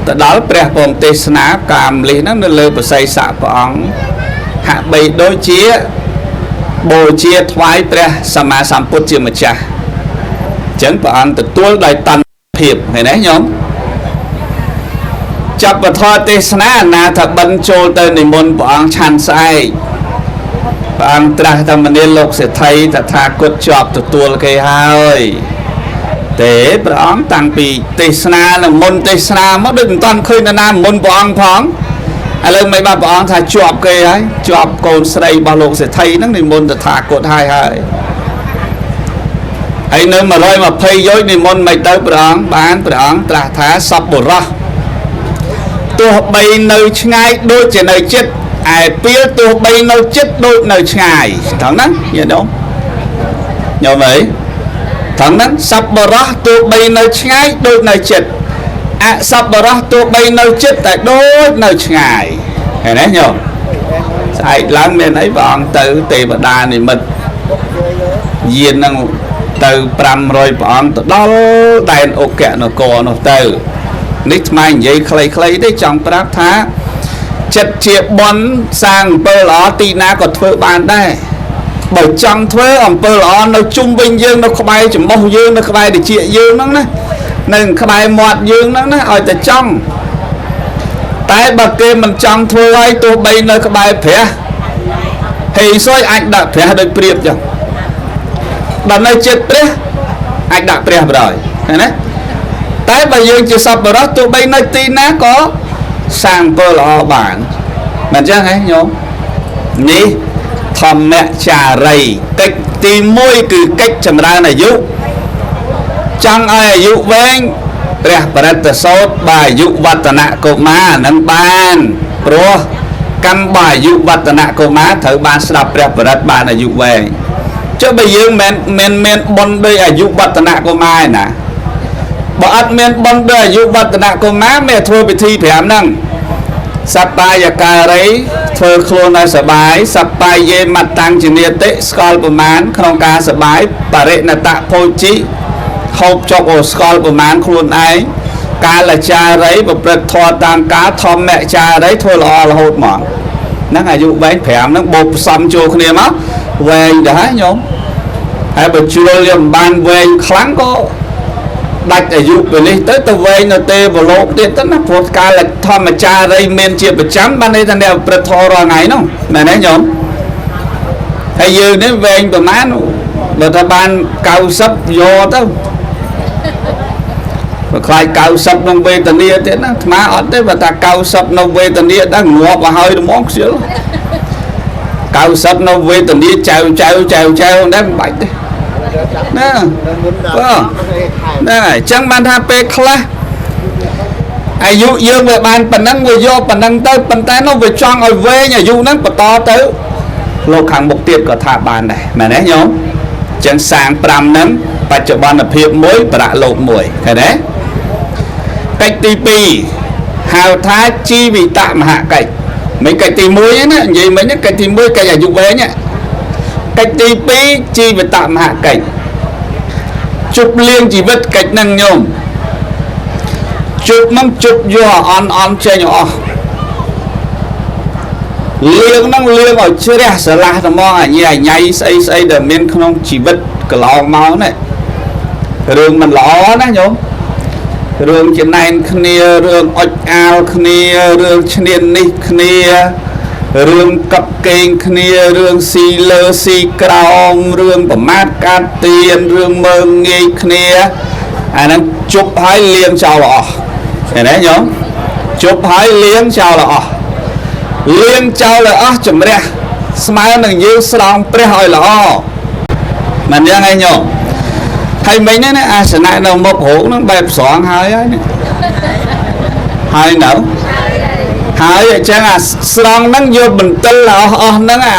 ទៅដល់ព្រះពងទេសនាផ្កាម្លិះហ្នឹងនៅលើបស័យស័កព្រះអង្គហាក់បីដូចជាបូជាថ្វាយព្រះសម្មាសម្ពុទ្ធជាម្ចាស់អញ្ចឹងព្រះអង្គទទួលដោយតន្តភាពឃើញទេញោមចាប់ពធទេសនាអនាថបិណ្ឌចូលទៅនិមន្តព្រះអង្គឆាន់ស្អែកព្រះអង្គត្រាស់ថាមនាលលោកសេដ្ឋីតថាគតជាប់ទទួលគេហើយទេព្រះអង្គតាំងពីទេសនានិងមុនទេសនាមកដូចមិនតាន់ឃើញនរណាមុនព្រះអង្គផងឥឡូវមិនបានព្រះអង្គថាជាប់គេហើយជាប់កូនស្រីរបស់លោកសេដ្ឋីហ្នឹងនិមន្តតថាគតហើយហើយហើយនៅ120យោជនិមន្តមិនទៅព្រះអង្គបានព្រះអង្គត្រាស់ថាសពបុរសទោះបីនៅឆ្ងាយដូចជានៅជិតឯពីលទោះបីនៅជិតដូចនៅឆ្ងាយថងហ្នឹងញាតិញោមញោមអីថងហ្នឹងសពបុរសទោះបីនៅឆ្ងាយដូចនៅជិតអសពបុរសទោះបីនៅជិតតែដូចនៅឆ្ងាយឃើញទេញោមស្អែកឡើងមានអីព្រះអង្គទៅទេវតានិមិត្តយានហ្នឹងទៅ500ព្រះអង្គទៅដល់ដែនអូកនគរនោះទៅនេះថ្មនិយាយខ្លីៗទេចង់ប្រាប់ថាចិត្តជាបន់សាងអំពើល្អទីណាក៏ធ្វើបានដែរបើចង់ធ្វើអំពើល្អនៅជុំវិញយើងនៅក្បែរច្រមុះយើងនៅក្បែរត្រចៀកយើងហ្នឹងណានៅក្បែរមាត់យើងហ្នឹងណាឲ្យតែចង់តែបើគេមិនចង់ធ្វើឲ្យទោះបីនៅក្បែរព្រះហេសុយអាចដាក់ព្រះដោយព្រៀបចឹងដល់នៅចិត្តព្រះអាចដាក់ព្រះបណ្ដោយឃើញទេតែបើយើងជាសប្បុរសទោះបីនៅទីណាក៏សាងអំពើល្អបានមិនចឹងហ៎ញោមនេះធម្មចារីកិច្ចទី1គឺកិច្ចចម្រើនអាយុចង់ឲ្យអាយុវែងព្រះបរិត្តសោតបាយុវឌ្ឍនកុមារនឹងបានព្រោះកម្មបាយុវឌ្ឍនកុមារត្រូវបានស្ដាប់ព្រះបរិត្តបានអាយុវែងចុះបើយើងមិនមានបុណ្យដោយអាយុវឌ្ឍនកុមារឯណាបើអត់មានបុណ្យដោយអាយុវឌ្ឍនកុមារមានធ្វើពិធី5ហ្នឹងសបាយការីធ្វើខ្លួនឲ្យសបាយសបាយយេមត្តាំងជានិតិស្គាល់ប្រមាណក្នុងការសបាយបរិណតភោជីហូបចុកអូស្គាល់ប្រមាណខ្លួនឯងកាលចារីប្រព្រឹត្តធម៌តាមកាលធម្មចារីធ្វើល្អរហូតមកហ្នឹងអាយុវែង5ហ្នឹងបូកផ្សំចូលគ្នាមកវែងដែរហើយញោមហើយបើជ្រុលយកមិនបានវែងខ្លាំងក៏ដាច់អាយុពេលនេះទៅវែងនៅទេវលោកទៀតទៅណាព្រោះកាលធម្មចារីមានជាប្រចាំបានន័យថាអ្នកប្រព្រឹត្តធម៌រាល់ថ្ងៃនោះមែនទេញោមហើយយើងនេះវែងប្រមាណបើថាបាន90យកទៅ បើខ្លាច90ក្នុងវេទនាទៀតណាអាត្មាអត់ទេបើថា90នៅវេទនាដល់ងាប់ឲ្យហើយហ្មងខ្ជិល90នៅវេទនាចៅចៅចៅចៅដែរមិនបាច់ទេណាបាទណាអញ្ចឹងបានថាពេលខ្លះអាយុយើងវាបានប៉ុណ្ណឹងវាយកប៉ុណ្ណឹងទៅប៉ុន្តែនោះវាចង់ឲ្យវែងអាយុហ្នឹងបន្តទៅលោកខាងមុខទៀតក៏ថាបានដែរមែនទេញោមចឹងសាង5ហ្នឹងបច្ចុប្បន្នភាពមួយប្រៈលោកមួយឃើញទេកិច្ចទី2ហៅថាជីវិតមហកិច្ចមិនកិច្ចទី1ណានិយាយមិញកិច្ចទី1កិច្ចអាយុវែងកិច្ចទី2ជីវិតមហកិច្ចជប់លៀងជីវិតកិច្ចហ្នឹងញោមជប់ហ្នឹងជប់យកអន់អន់ចេញអស់លៀងហ្នឹងលៀងឲ្យជ្រះស្រឡះត្មងអញញ៉ៃស្អីស្អីដែលមានក្នុងជីវិតកន្លងមកនេះរឿងមិនល្អណាញោមរឿងចំណែនគ្នារឿងអុចអាលគ្នារឿងឈ្នាននេះគ្នារឿងកັບកេងគ្នារឿងស៊ីលើស៊ីក្រោមរឿងប្រមាថកាត់ទៀនរឿងមើងងាយគ្នាអាហ្នឹងជប់ហើយលៀងចោលអស់ឃើញទេញោមជប់ហើយលៀងចោលអស់លៀងចោលឲ្យអស់ជំរះស្មើនឹងយើងស្រង់ព្រះឲ្យល្អមិនយ៉ាងឯងញោមហើយមិញនេះណាអាសនៈនៅមុខរោងហ្នឹងបែបស្រង់ហើយហើយនេះហើយនៅហើយអញ្ចឹងអាស្រង់ហ្នឹងយកបន្ទិលអស់អស់ហ្នឹងអា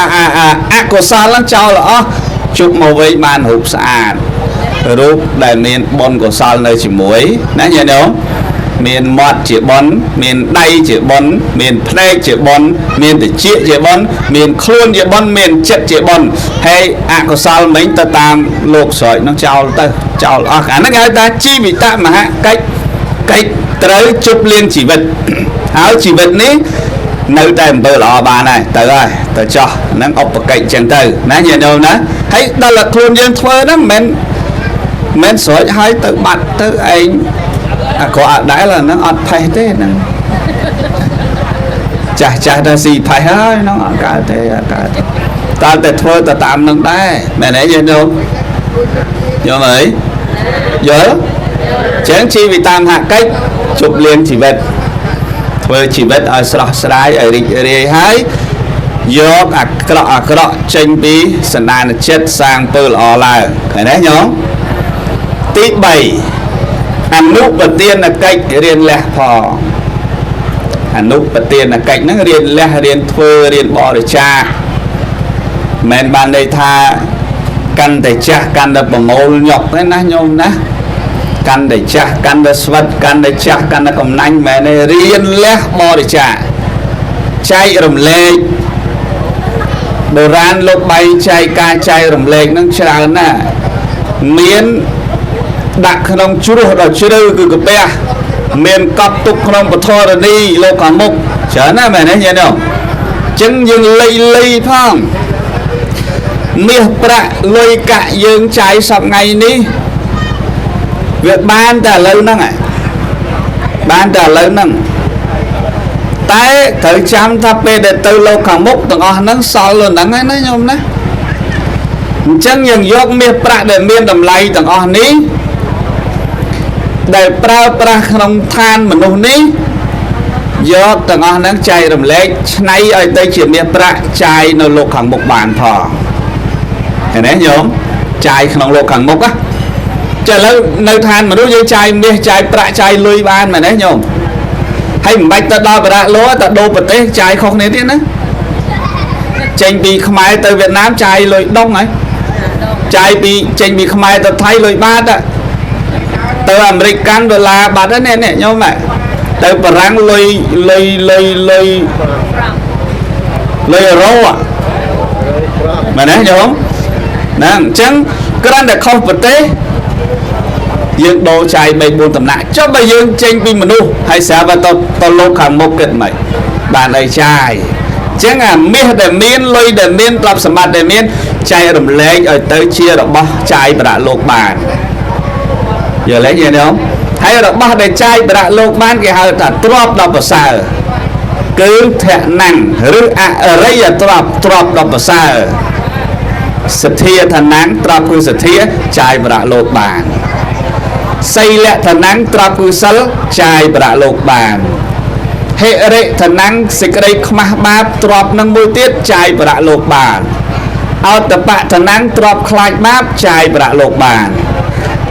អកុសលហ្នឹងចោលអស់ជប់មកវិញបានរូបស្អាតរូបដែលមានបុណ្យកុសលនៅជាមួយណាញាតិញោមមានមាត់ជាបុណ្យមានដៃជាបុណ្យមានភ្នែកជាបុណ្យមានត្រចៀកជាបុណ្យមានខ្លួនជាបុណ្យមានចិត្តជាបុណ្យហើយអកុសលមិញទៅតាមលោកស្រោចនឹងចោលទៅចោលអស់អាហ្នឹងគេហៅថាជីវិតមហកិច្ចកិច្ចត្រូវជប់លៀងជីវិតហើយជីវិតនេះនៅតែអំពើល្អបានហើយទៅហើយទៅចោះហ្នឹងឧបកិច្ចចឹងទៅណាញាតិញោមណាហើយដល់តែខ្លួនយើងធ្វើហ្នឹងមិនមែនស្រោចហើយទៅបាត់ទៅឯងអាក្រក់អត់ដែរហ្នឹងអត់ផេះទេហ្នឹងចាស់ចាស់ដល់ស៊ីផេះហើយហ្នឹងអត់កើតទេអត់កើតតើតែធ្វើទៅតាមនឹងដែរមែនទេយើងញោមយល់អីយល់ចឹងជីវិតាមហកិច្ចជប់លៀងជីវិតធ្វើជីវិតឲ្យស្រស់ស្រាយឲ្យរីករាយហើយយកអាក្រក់អាក្រក់ចេញពីសន្តានចិត្តសាងពើល្អឡើងឃើញទេញោមទី3អនុប្រទានកិច្ចរៀនលះផងអនុប្រទានកិច្ចហ្នឹងរៀនលះរៀនធ្វើរៀនបរិច្ចាគមិនបានន័យថាកាន់តែចាស់កាន់តែប្រមូលញាប់ទេណាញោមណាកាន់តែចាស់កាន់តែស្វិតកាន់តែចាស់កាន់តែកំណាញ់មែនទេរៀនលះបរិច្ចាគចែករំលែកបុរាណលោកបែងចែកការចែករំលែកហ្នឹងច្រើនណាស់មានដាក់ក្នុងជ្រោះដ៏ជ្រៅគឺកាពះមានកប់ទុកក្នុងពធរនីលោកខាងមុខច្រើនណាស់មែនទេញាតិញោមចឹងយើងលៃលៃផងមាសប្រាក់លុយកាក់យើងចាយសប្ថ្ងៃនេះវាបានតែឥឡូវហ្នឹងបានតែឥឡូវហ្នឹងតែត្រូវចាំថាពេលដែលទៅលោកខាងមុខទាំងអស់ហ្នឹងសល់លើហ្នឹងហើយណាញោមណាអញ្ចឹងយើងយកមាសប្រាក់ដែលមានតម្លៃទាំងអស់នេះដែលប្រើប្រាស់ក្នុងឋានមនុស្សនេះយកទាំងអស់ហ្នឹងចែករំលែកឆ្នៃឲ្យទៅជាមាសប្រាក់ចាយនៅលោកខាងមុខបានផងឃើញទេញោមចាយក្នុងលោកខាងមុខណាចាឥឡូវនៅឋានមនុស្សយើងចាយមាសចាយប្រាក់ចាយលុយបានមែនទេញោមហើយមិនបាច់ទៅដល់បរៈលោកទៅដូរប្រទេសចាយខុសគ្នាទៀតណាចេញពីខ្មែរទៅវៀតណាមចាយលុយដុងហើយចាយពីចេញពីខ្មែរទៅថៃលុយបាតទៅអាមេរិកកាន់ដុល្លារបាត់ហ្នឹងនេះញោមទៅបារាំងលុយលុយលុយលុយលុយអឺរ៉ូមែនទេញោមហ្នឹងអញ្ចឹងគ្រាន់តែខុសប្រទេសយើងដូរចាយ3 4តំណាក់ចុះបើយើងចេញពីមនុស្សហើយស្រាប់តែទៅលោកខាងមុខគិតមិនបានអីចាយអញ្ចឹងអាមាសដែលមានលុយដែលមានទ្រព្យសម្បត្តិដែលមានចែករំលែកឲ្យទៅជារបស់ចាយប្រាក់លោកបានយល់ទេញាតិញោមហើយរបស់ដែលចាយប្រាក់លោកបានគេហៅថាទ្រព្យដ៏ប្រសើរគឺធនៈឬអរិយទ្រព្យទ្រព្យដ៏ប្រសើរសទ្ធាឋានៈទ្រព្យគឺសទ្ធាចាយប្រាក់លោកបាន សីលឋានៈទ្រព្យគឺសិលចាយប្រាក់លោកបានហិរិឋានៈសេចក្តីខ្មាស់បាបទ្រព្យនឹងមួយទៀតចាយប្រាក់លោកបានអោតបៈឋានៈទ្រព្យខ្លាចបាបចាយប្រាក់លោកបាន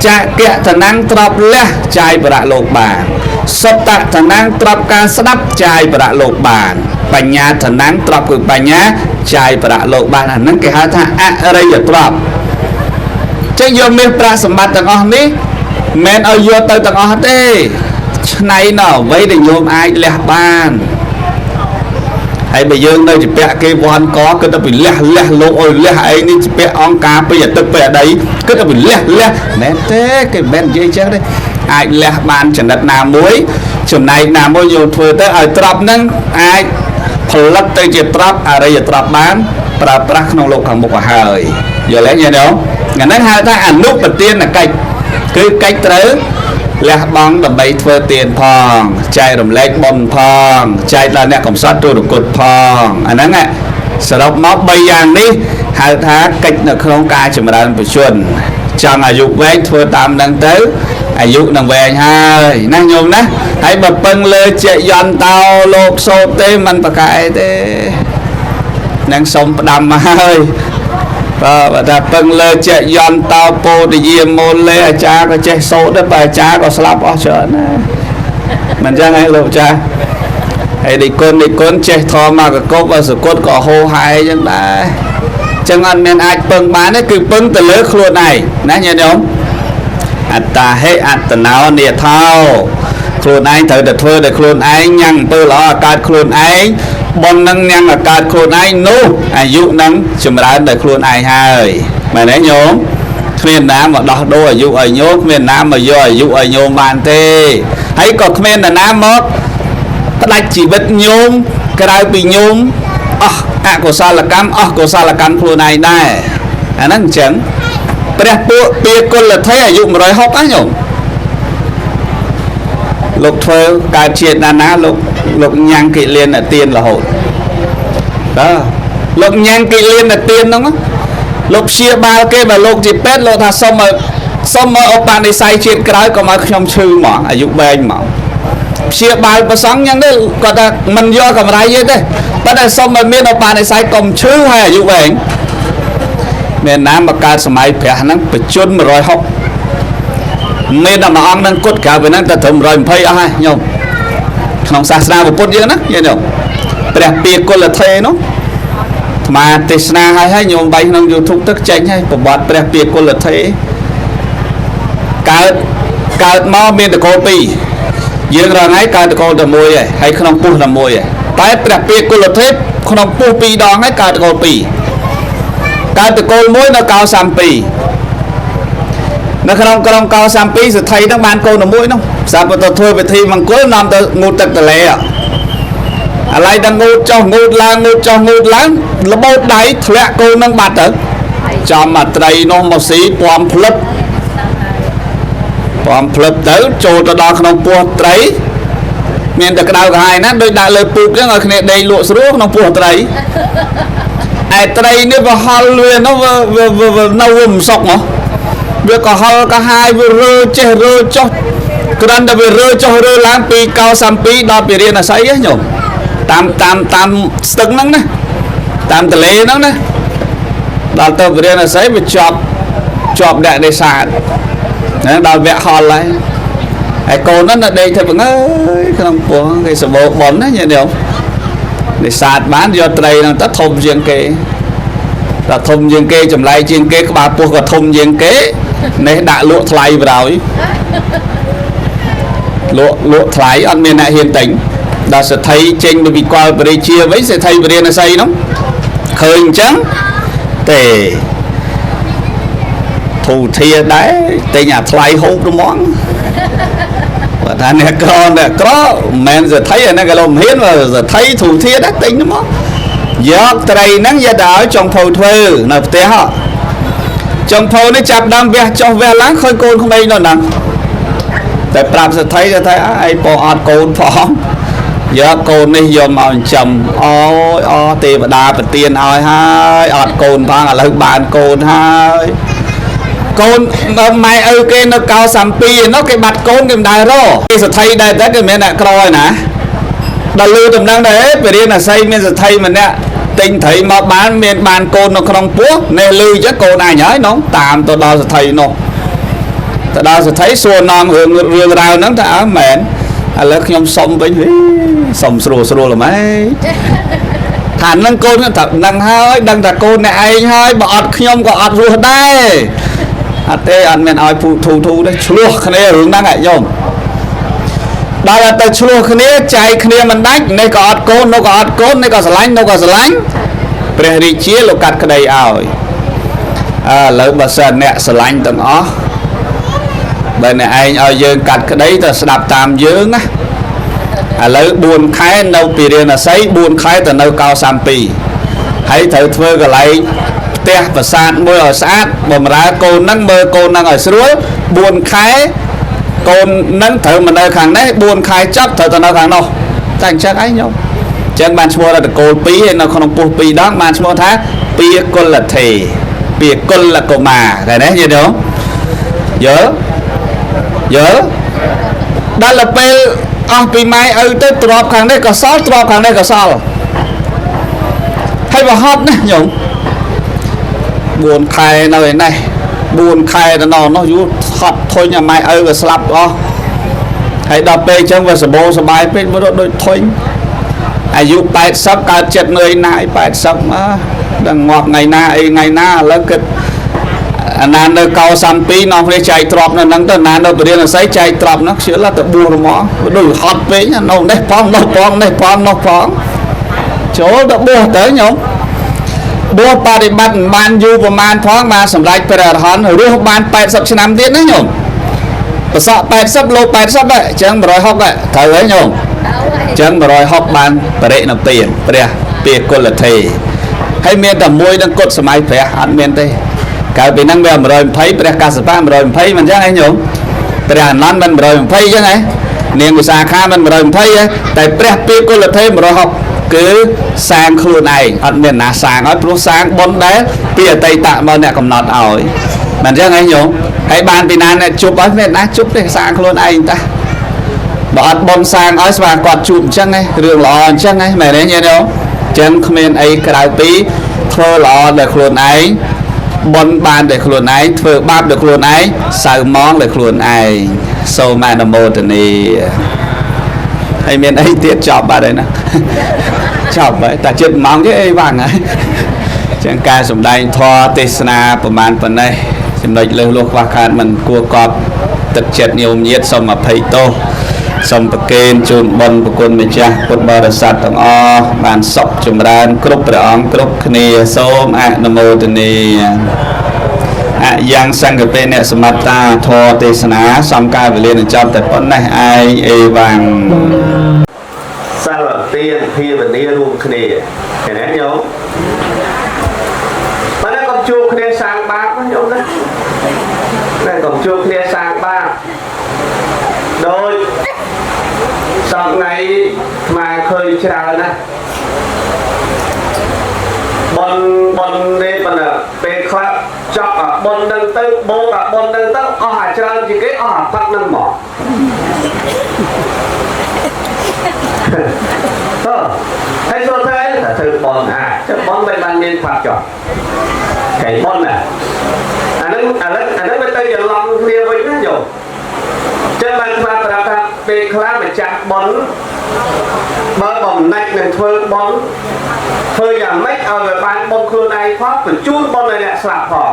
ចកៈឋានៈទ្រព្យលះចាយប្រាក់លោកបានសុតឋានៈទ្រព្យការស្ដាប់ចាយប្រាក់លោកបានបញ្ញាឋានៈទ្រព្យគឺបញ្ញាចាយប្រាក់លោកបានអាហ្នឹងគេហៅថាអរិយទ្រព្យចឹងយកមាសប្រាក់សម្បត្តិទាំងអស់នេះមិនឲ្យយកទៅទាំងអស់ទេឆ្នៃនៅអ្វីដែលញោមអាចលះបានហើយបើយើងនៅជាពាក់គេវ៉ាន់កគិតតែពីលះលះលោកអុយលះឯងនេះជាពាក់អង្គការពីអាទឹកពីអដីគិតតែពីលះលះមែនទេគេមិននិយាយចឹងទេអាចលះបានចំណិតណាមួយចំណែកណាមួយយកធ្វើទៅឲ្យទ្រព្យហ្នឹងអាចផលិតទៅជាទ្រព្យអរិយទ្រព្យបានប្រើប្រាស់ក្នុងលោកខាងមុខឲ្យហើយយល់ទេញាតិញោមអាហ្នឹងហៅថាអនុប្រទានកិច្ចគឺកិច្ចត្រូវលះបង់ដើម្បីធ្វើទានផងចែករំលែកបុណ្យផងចែកដល់អ្នកកំសត់ទុរគតផងអាហ្នឹងសរុបមក3យ៉ាងនេះហៅថាកិច្ចនៅក្នុងការចម្រើនបជនចង់អាយុវែងធ្វើតាមហ្នឹងទៅអាយុនឹងវែងហើយណាញោមណាហើយបើពឹងលើជាយន្តោលោកសូត្រទេមិនប្រកែទេនឹងសុំផ្ដាំមកហើយបាទបើថាពឹងលើជាយន្តោពោធិយាមូលេអាចារ្យក៏ចេះសូត្រដែរបើអាចារ្យក៏ស្លាប់អស់ច្រើនណាមិនចឹងឯងលោកចាស់ហើយនិគុណនិគុណចេះធម៌មកកកបសគុតក៏ហោហែចឹងដែរចឹងអត់មានអាចពឹងបានទេគឺពឹងទៅលើខ្លួនឯងណាញាតិញោមអត្តាហេអត្តណោនិថោខ្លួនឯងត្រូវតែធ្វើដោយខ្លួនឯងញ៉ាំអំពើល្អឲ្យកើតខ្លួនឯងបុណ្យនឹងញ៉ាំឲ្យកើតខ្លួនឯងនោះអាយុនឹងចម្រើនដោយខ្លួនឯងហើយមែនទេញោមគ្មានណាមកដោះដូរអាយុឲ្យញោមគ្មានណាមកយកអាយុឲ្យញោមបានទេហើយក៏គ្មានណាមកផ្ដាច់ជីវិតញោមក្រៅពីញោមអស់អកុសលកម្មអស់កុសលកម្មខ្លួនឯងដែរអាហ្នឹងអញ្ចឹងព្រះពួកពាគុលថេអាយុ160ណាញោមលោកធ្វើកើតជាតិណាណាលោកញ៉ាំងកិលានទានរហូតបាទលោកញ៉ាំងកិលានទានហ្នឹងលោកព្យាបាលគេបើលោកជាពេទ្យលោកថាសុំឲ្យឧបនិស្ស័យជាតិក្រោយកុំឲ្យខ្ញុំឈឺហ្មងអាយុវែងហ្មងព្យាបាលប្រសង់យ៉ាងនេះគាត់ថាមិនយកកម្រៃទេប៉ុន្តែសុំឲ្យមានឧបនិស្ស័យកុំឈឺហើយអាយុវែងមានណាមកកើតសម័យព្រះហ្នឹងបជន160មានតែមួយអង្គនឹងគត់ក្រៅពីហ្នឹងតែត្រឹម120អស់ហើយញោមក្នុងសាសនាពុទ្ធយើងណាញោមព្រះពាគុលថេនោះអាត្មាទេសនាហើយហើយញោមបាយក្នុង YouTube ទឹកចេញហើយប្រវត្តិព្រះពាគុលថេកើតមកមានតកូល2យើងរាល់ថ្ងៃកើតតកូលតែមួយហើយហើយក្នុងពោះតែមួយហើយតែព្រះពាគុលថេក្នុងពោះ2ដងហើយកើតតកូល2កើតតកូលមួយនៅកោ32នៅក្នុងក្រុងកោ32សេដ្ឋីហ្នឹងបានកូនតែមួយនោះស្រាប់តែធ្វើពិធីមង្គលនាំទៅងូតទឹកទលេឥឡូវតែងូតចុះងូតឡើងងូតចុះងូតឡើងរបូតដៃធ្លាក់កូននឹងបាត់ទៅចំអាត្រីនោះមកស៊ីពំផ្លឹបពំផ្លឹបទៅចូលទៅដល់ក្នុងពោះត្រីមានតែក្តៅក្រហាយណាដូចដាក់លើពូកចឹងឲ្យគ្នាដេកលក់ស្រួលក្នុងពោះត្រីឯត្រីនេះវាហល់វានោះវានៅវាមិនសុកមកវាក៏ហល់ក៏ហាយវារើចេះរើចុះគ្រាន់តែវារើចុះរើឡើងពីកោ32ដល់ពីរាណសីហ៎ញោមតាមតាមតាមស្ទឹងហ្នឹងណាតាមទលេហ្នឹងណាដល់ទៅវិរាណសីវាជាប់អ្នកនេសាទហ្នឹងដល់វគ្គហល់ហើយហើយកូនហ្នឹងនៅដេកធ្វើបង្អើយក្នុងពោះគេសបោប៉ុនណាញាតិញោមនេសាទបានយកត្រីហ្នឹងទៅធំជាងគេដល់ធំជាងគេចម្លែកជាងគេក្បាលពោះក៏ធំជាងគេនេះដាក់លក់ថ្លៃប្រោយលក់ថ្លៃអត់មានអ្នកហ៊ានទិញដល់សេដ្ឋីចេញពីវិកលបរិជាវិញសេដ្ឋីបរិណសីនោះឃើញអញ្ចឹងទេធូធាដែរទិញអាថ្លៃហូបហ្មងបើថាអ្នកក្រអ្នកក្រមិនមែនសេដ្ឋីអាហ្នឹងក៏លោកមិនហ៊ានសេដ្ឋីធូធាដែរទិញហ្មងយកត្រីហ្នឹងយកទៅឲ្យចុងភៅធ្វើនៅផ្ទះហ៎ចុងភៅនេះចាប់ដើមវះចុះវះឡើងឃើញកូនក្មេងនោះហ្នឹងតែប្រាប់សេដ្ឋីទៅថាអីពោអត់កូនផងយកកូននេះយកមកចិញ្ចឹមអូយអទេវតាប្រទានឲ្យហើយអត់កូនផងឥឡូវបានកូនហើយ កូនម៉ែឪគេនៅកោ32នោះគេបាត់កូនគេមិនដែលរកគេសទ្ធិដែរតែគេមិនមែនអ្នកក្រឯណាដល់លឺតំណែងដែរពរាណសីមានសទ្ធិម្នាក់ទិញត្រីមកបានមានបានកូននៅក្នុងពោះនេះលឺចឹងកូនអញហើយនោះតាមទៅដល់សទ្ធិនោះទៅដល់សទ្ធិសួរនាំរឿងរឿងរ៉ាវហ្នឹងថាអើមែនឥឡូវខ្ញុំសុំវិញសុំស្រួលស្រួលហ្មងថានឹងកូនថានឹងហើយដឹងថាកូនអ្នកឯងហើយបើអត់ខ្ញុំក៏អត់រស់ដែរអត់ទេអត់មានឲ្យភូធូធូទេឆ្លោះគ្នារឿងហ្នឹងឯងយំដល់ទៅឆ្លោះគ្នាចែកគ្នាមិនដាច់នេះក៏អត់កូននោះក៏អត់កូននេះក៏ស្រឡាញ់នោះក៏ស្រឡាញ់ព្រះរាជាលោកកាត់ក្តីឲ្យអើឥឡូវបើសិនអ្នកស្រឡាញ់ទាំងអស់បើអ្នកឯងឲ្យយើងកាត់ក្តីទៅស្ដាប់តាមយើងណាឥឡូវ4ខែនៅពីរាណសី4ខែទៅនៅកោ32ហើយត្រូវធ្វើកន្លែងផ្ទះប្រាសាទមួយឲ្យស្អាតបំរើកូនហ្នឹងមើលកូនហ្នឹងឲ្យស្រួល4ខែកូនហ្នឹងត្រូវមកនៅខាងនេះ4ខែចប់ត្រូវទៅនៅខាងនោះតែអញ្ចឹងឯងញោមអញ្ចឹងបានឈ្មោះដល់តកូល2ហើយនៅក្នុងពោះ2ដងបានឈ្មោះថាពាកុលថេពាកុលកុមារតែនេះយល់ទេយល់យល់ដល់ទៅពេលអស់ពីម៉ែឪទៅទ្របខាងនេះក៏សល់ទ្របខាងនេះក៏សល់ហើយបើហត់ណាស់ញោម4ខែនៅឯនេះ4ខែទៅនោះយូរហត់ធុញអាម៉ែឪក៏ស្លាប់អស់ហើយដល់ពេលអញ្ចឹងវាសបោសបាយពេកមើលដូចធុញអាយុ80កើតចិត្តនឿយណាយ80អើដឹងងាប់ថ្ងៃណាអីថ្ងៃណាឥឡូវគិតអាណានៅកោ32នាំគ្នាចែកទ្របនៅហ្នឹងទៅណានៅពរាណសីចែកទ្របហ្នឹងខ្ជិលទៅបួសហ្មងដូចហត់ពេកនៅនេះផងនោះផងនេះផងនោះផងចូលទៅបួសទៅញោមបួសបដិបត្តិមិនបានយូរប្រមាណផងបានសម្រេចព្រះអរហន្តរស់បាន80ឆ្នាំទៀតណាញោមប្រសក់80លោក80ដែរអញ្ចឹង160ដែរត្រូវហើយញោមអញ្ចឹង160បានបរិនិព្វានព្រះពាកុលថេហើយមានតែមួយនឹងគុតសម័យព្រះអត់មានទេកាលពីហ្នឹងវា120ព្រះកស្សបៈ120មិនអញ្ចឹងឯងញោមព្រះអានន្ទមិន120អញ្ចឹងឯងនាងវិសាខាមិន120ទេតែព្រះពាកុលថេ160គឺសាងខ្លួនឯងអត់មានណាសាងឲ្យព្រោះសាងបុណ្យដែរពីអតីតមកអ្នកកំណត់ឲ្យមិនអញ្ចឹងឯងញោមហើយបានពីណាអ្នកជប់ឲ្យមានណាជប់ទេសាងខ្លួនឯងតាបើអត់បុណ្យសាងឲ្យស្វាគាត់ជួបអញ្ចឹងឯងរឿងល្អអញ្ចឹងឯងមែនទេញោមអញ្ចឹងគ្មានអីក្រៅពីធ្វើល្អដល់ខ្លួនឯងបុណ្យបានដោយខ្លួនឯងធ្វើបាបដោយខ្លួនឯងសៅមងដោយខ្លួនឯងសូមអនុមោទនាហើយមានអីទៀតចប់បាត់ហើយណាចប់ហើយតែចិត្តម៉ោងទេអីវ៉ាងហើយចឹងការសម្ដែងធម៌ទេសនាប្រមាណប៉ុណ្ណេះចំណុចលើសលួសខ្វះខាតមិនគួរកប់ទឹកចិត្តញោមញាតសូមអភ័យទោសសូមប្រគេនជូនបុណ្យប្រគុណម្ចាស់ពុទ្ធបរិស័ទទាំងអស់បានសុខចម្រើនគ្រប់ព្រះអង្គគ្រប់គ្នាសូមអនុមោទនាអយ៉ាងសង្កេអ្នកសមត្តាធម៌ទេសនាសំកាលវេលានឹងចប់តែប៉ុណ្ណេះឯងអេវ៉ាំង សិលទានភាវនារួមគ្នាឃើញទេញោមបើណាកុំជួបគ្នាសាងបាបណាញោមណាតែកុំជួបគ្នាសាងបាបដោយសប្ថ្ងៃខ្មែរឃើញច្រើនណាស់បនទេប៉ុន្តែពេលខ្លះចប់អាបននឹងទៅបូកអាបននឹងទៅអស់អាច្រើនជាងគេអស់អាផឹកនឹងមកតើហើយសួរថាធ្វើបនអាចឹងបនមិនបានមានផឹកចុះគេបនណាអានឹងអានឹងអានឹងវាទៅច្រឡំគ្នាវិញណាយោចឹងបានខ្លះប្រាប់ថាពេលខ្លះម្ចាស់បនបើបំណាច់នឹងធ្វើបនធ្វើយ៉ាងម៉េចឲ្យវាបានបនខ្លួនឯងផងបញ្ជូនបនឲ្យអ្នកស្លាប់ផង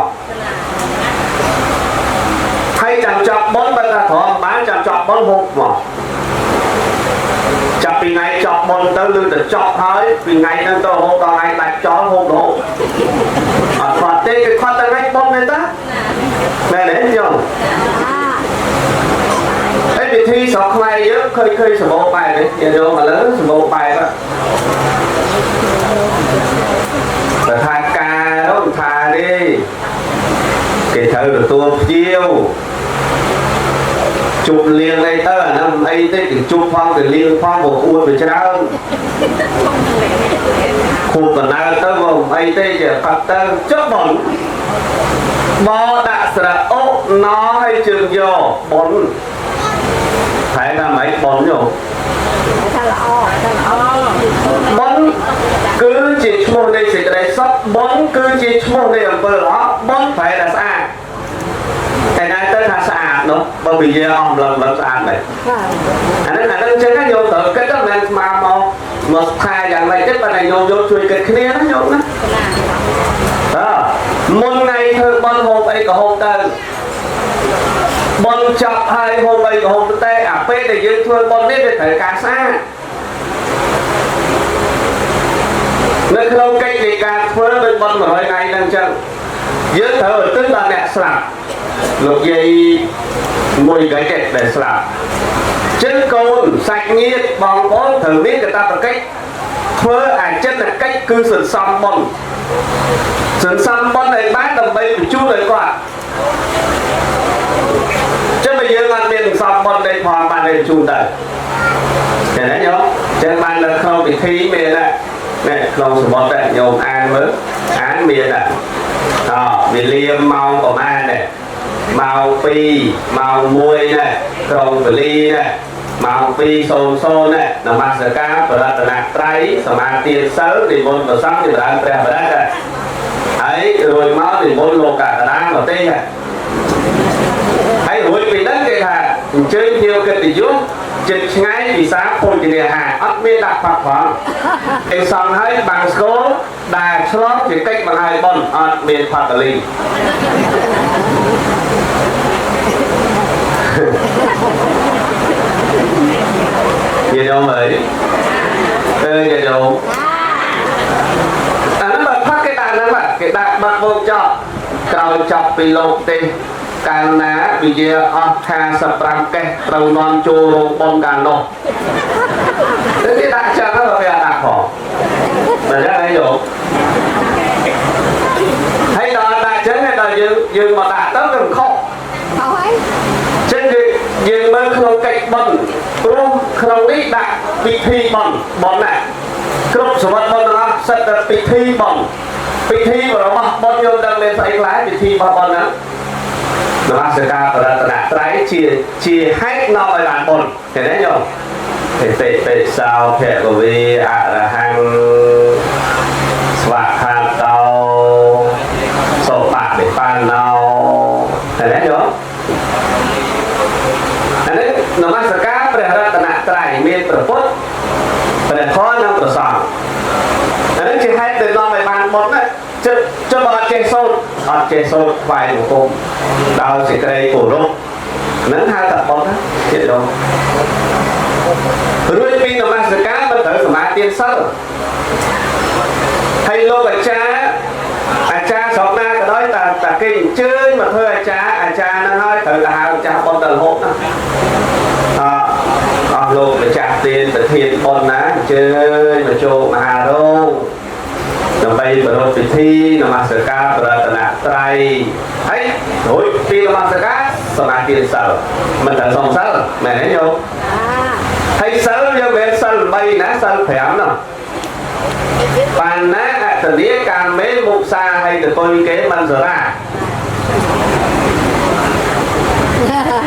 ហើយចាំចប់បនបើថាទ្រាំបានចាំចប់បនហូបមកចាប់ពីថ្ងៃចប់បនទៅឬទៅចប់ហើយពីថ្ងៃហ្នឹងទៅរហូតដល់ថ្ងៃដាច់ចោលហូបរហូតអត់ខាត់ទេគឺខាត់តែថ្ងៃបនទេតាមែនទេញោមហើយពិធីស្រុកខ្មែរយើងឃើញសម្បូរបែបនេះញោមឥឡូវសម្បូរបែបបើថាការនោះថានេះគេត្រូវទទួលភ្ញៀវជប់លៀងអីទៅអាហ្នឹងអីទេគេជប់ផងគេលៀងផងក៏អួតទៅច្រើនខួបកណ្ដាលទៅមកអីទេគេផឹកទៅចុះបង បដាក់ស្រៈអូណឲ្យជើងយកប៉ុនថែថាម៉េចប៉ុនយោ ថាល្អថាល្អ ប៉ុនគឺជាឈ្មោះនៃសេចក្តីសុខប៉ុនគឺជាឈ្មោះនៃអំពើល្អប៉ុនប្រែថាស្អាតតែណាទៅថាស្អាតនោះបើវិយាអស់ម្លឹងម្លឹងស្អាតមែន អាហ្នឹងអាហ្នឹងចឹងណាយោត្រូវគិតមិនមែនស្មាមកមកស្ថាយ៉ាងម៉េចទេប៉ុន្តែយោយកជួយគិតគ្នាណាយោណាអើមុនថ្ងៃធ្វើបុណ្យហូបអីក៏ហូបទៅបុណ្យចប់ហើយហូបអីក៏ហូបទៅតែអាពេលដែលយើងធ្វើបុណ្យនេះវាត្រូវការស្អាតនៅក្នុងកិច្ចនៃការធ្វើដូចបុណ្យ100ថ្ងៃហ្នឹងចឹងយើងត្រូវឧទ្ទិសដល់អ្នកស្លាប់លោកយាយមួយកិច្ចដែលស្លាប់ចឹងកូនសាច់ញាតិបងប្អូនត្រូវមានកាតព្វកិច្ចធ្វើអាចិនកិច្ចគឺសន្សំបុណ្យសន្សំបុណ្យឲ្យបានដើម្បីបញ្ជូនឲ្យគាត់ចឹងបើយើងអត់មានសន្សំបុណ្យទេផងបានឲ្យបញ្ជូនទៅចឹងណាញោមចឹងបាននៅក្នុងពិធីមានណានេះក្នុងសមុទ្រញោមអានមើលអានមានណាអវេលាម៉ោងប្រហែលនេះម៉ោង2ម៉ោង1ណាក្រុងពលីណាម៉ោង2:00ណានមស្ការប្រតនត្រ័យសមាធិសិលនិមន្តព្រះសង្ឃចម្រើនព្រះបរិត្តហើយរួចមកនិមន្តលោកកណ្ដាលមកទេហើយរួចពីហ្នឹងគេថាអញ្ជើញភ្ញៀវកិត្តិយសចិត្តឆ្ងាយពិសាភោជនាហារអត់មានដាក់ផឹកផងឯសង្ឃហើយបាំងស្គលដែលឆ្លងជាកិច្ចបង្ហើយបុណ្យអត់មានផកលីញាតិញោមអើយអើញាតិញោមអាហ្នឹងបើផឹកគេដាក់ហ្នឹងបាទគេដាក់បាត់បោកចប់ក្រោយចប់ពីលោកទេកាលណាវិយាអស់55កេះត្រូវនាំចូលរោងបុណ្យកាលនោះតែគេដាក់ចឹងទៅវាអត់ដាក់ផងតែយ៉ាងណាយោហើយដល់ដាក់ចឹងដល់យើងយើងមកដាក់ទៅវាមិនខុស ហើយ ចឹងយើងមើលក្នុងកិច្ចបុណ្យព្រោះក្នុងនេះដាក់ពិធីបុណ្យបុណ្យណាគ្រប់សវត្ថបុណ្យទាំងអស់សិតតែពិធីបុណ្យពិធីរបស់បុណ្យយើងដឹងមានស្អីខ្លះពិធីរបស់បុណ្យហ្នឹងនមស្ការប្រតនត្រ័យជាជាហេតុនាំឲ្យបានបុណ្យឃើញទេញោមទេទេទេសោភគវីអរហង្គស្វាខាតោសុបនិបណ្ណោឃើញទេញោមអានេះនមស្ការព្រះរតនត្រ័យមានព្រះពុទ្ធព្រះធម៌និងព្រះសង្ឃអានេះជាហេតុដែលនាំឲ្យបានបុណ្យណាចិត្តចុះបើអត់ចេះសូត្រអត់ចេះសូត្រថ្វាយបង្គំដោយសេចក្តីគោរពហ្នឹងហៅថាបុណ្យណាទៀតដល់រួចពីនមស្ការមិនត្រូវសមាទានសិលហើយលោកអាចារ្យអាចារ្យស្រុកណាក៏ដោយតែតែគេអញ្ជើញមកធ្វើអាចារ្យអាចារ្យហ្នឹងហើយត្រូវទៅហៅម្ចាស់បុណ្យទៅរហូតណាអអស់លោកម្ចាស់ទានប្រធានបុណ្យណាអញ្ជើញមកចូលមហារោងដើម្បីប្រារព្ធពិធីនមស្ការប្រតនត្រ័យហើយរួចពីនមស្ការសមាធិសិលមិនត្រូវសុំសិលមែនទេញោមហើយសិលយើងមិនសិល8ណាសិល5នោះបានណាអតនីកាមេមុសាហើយទៅទុយគេមិនសរា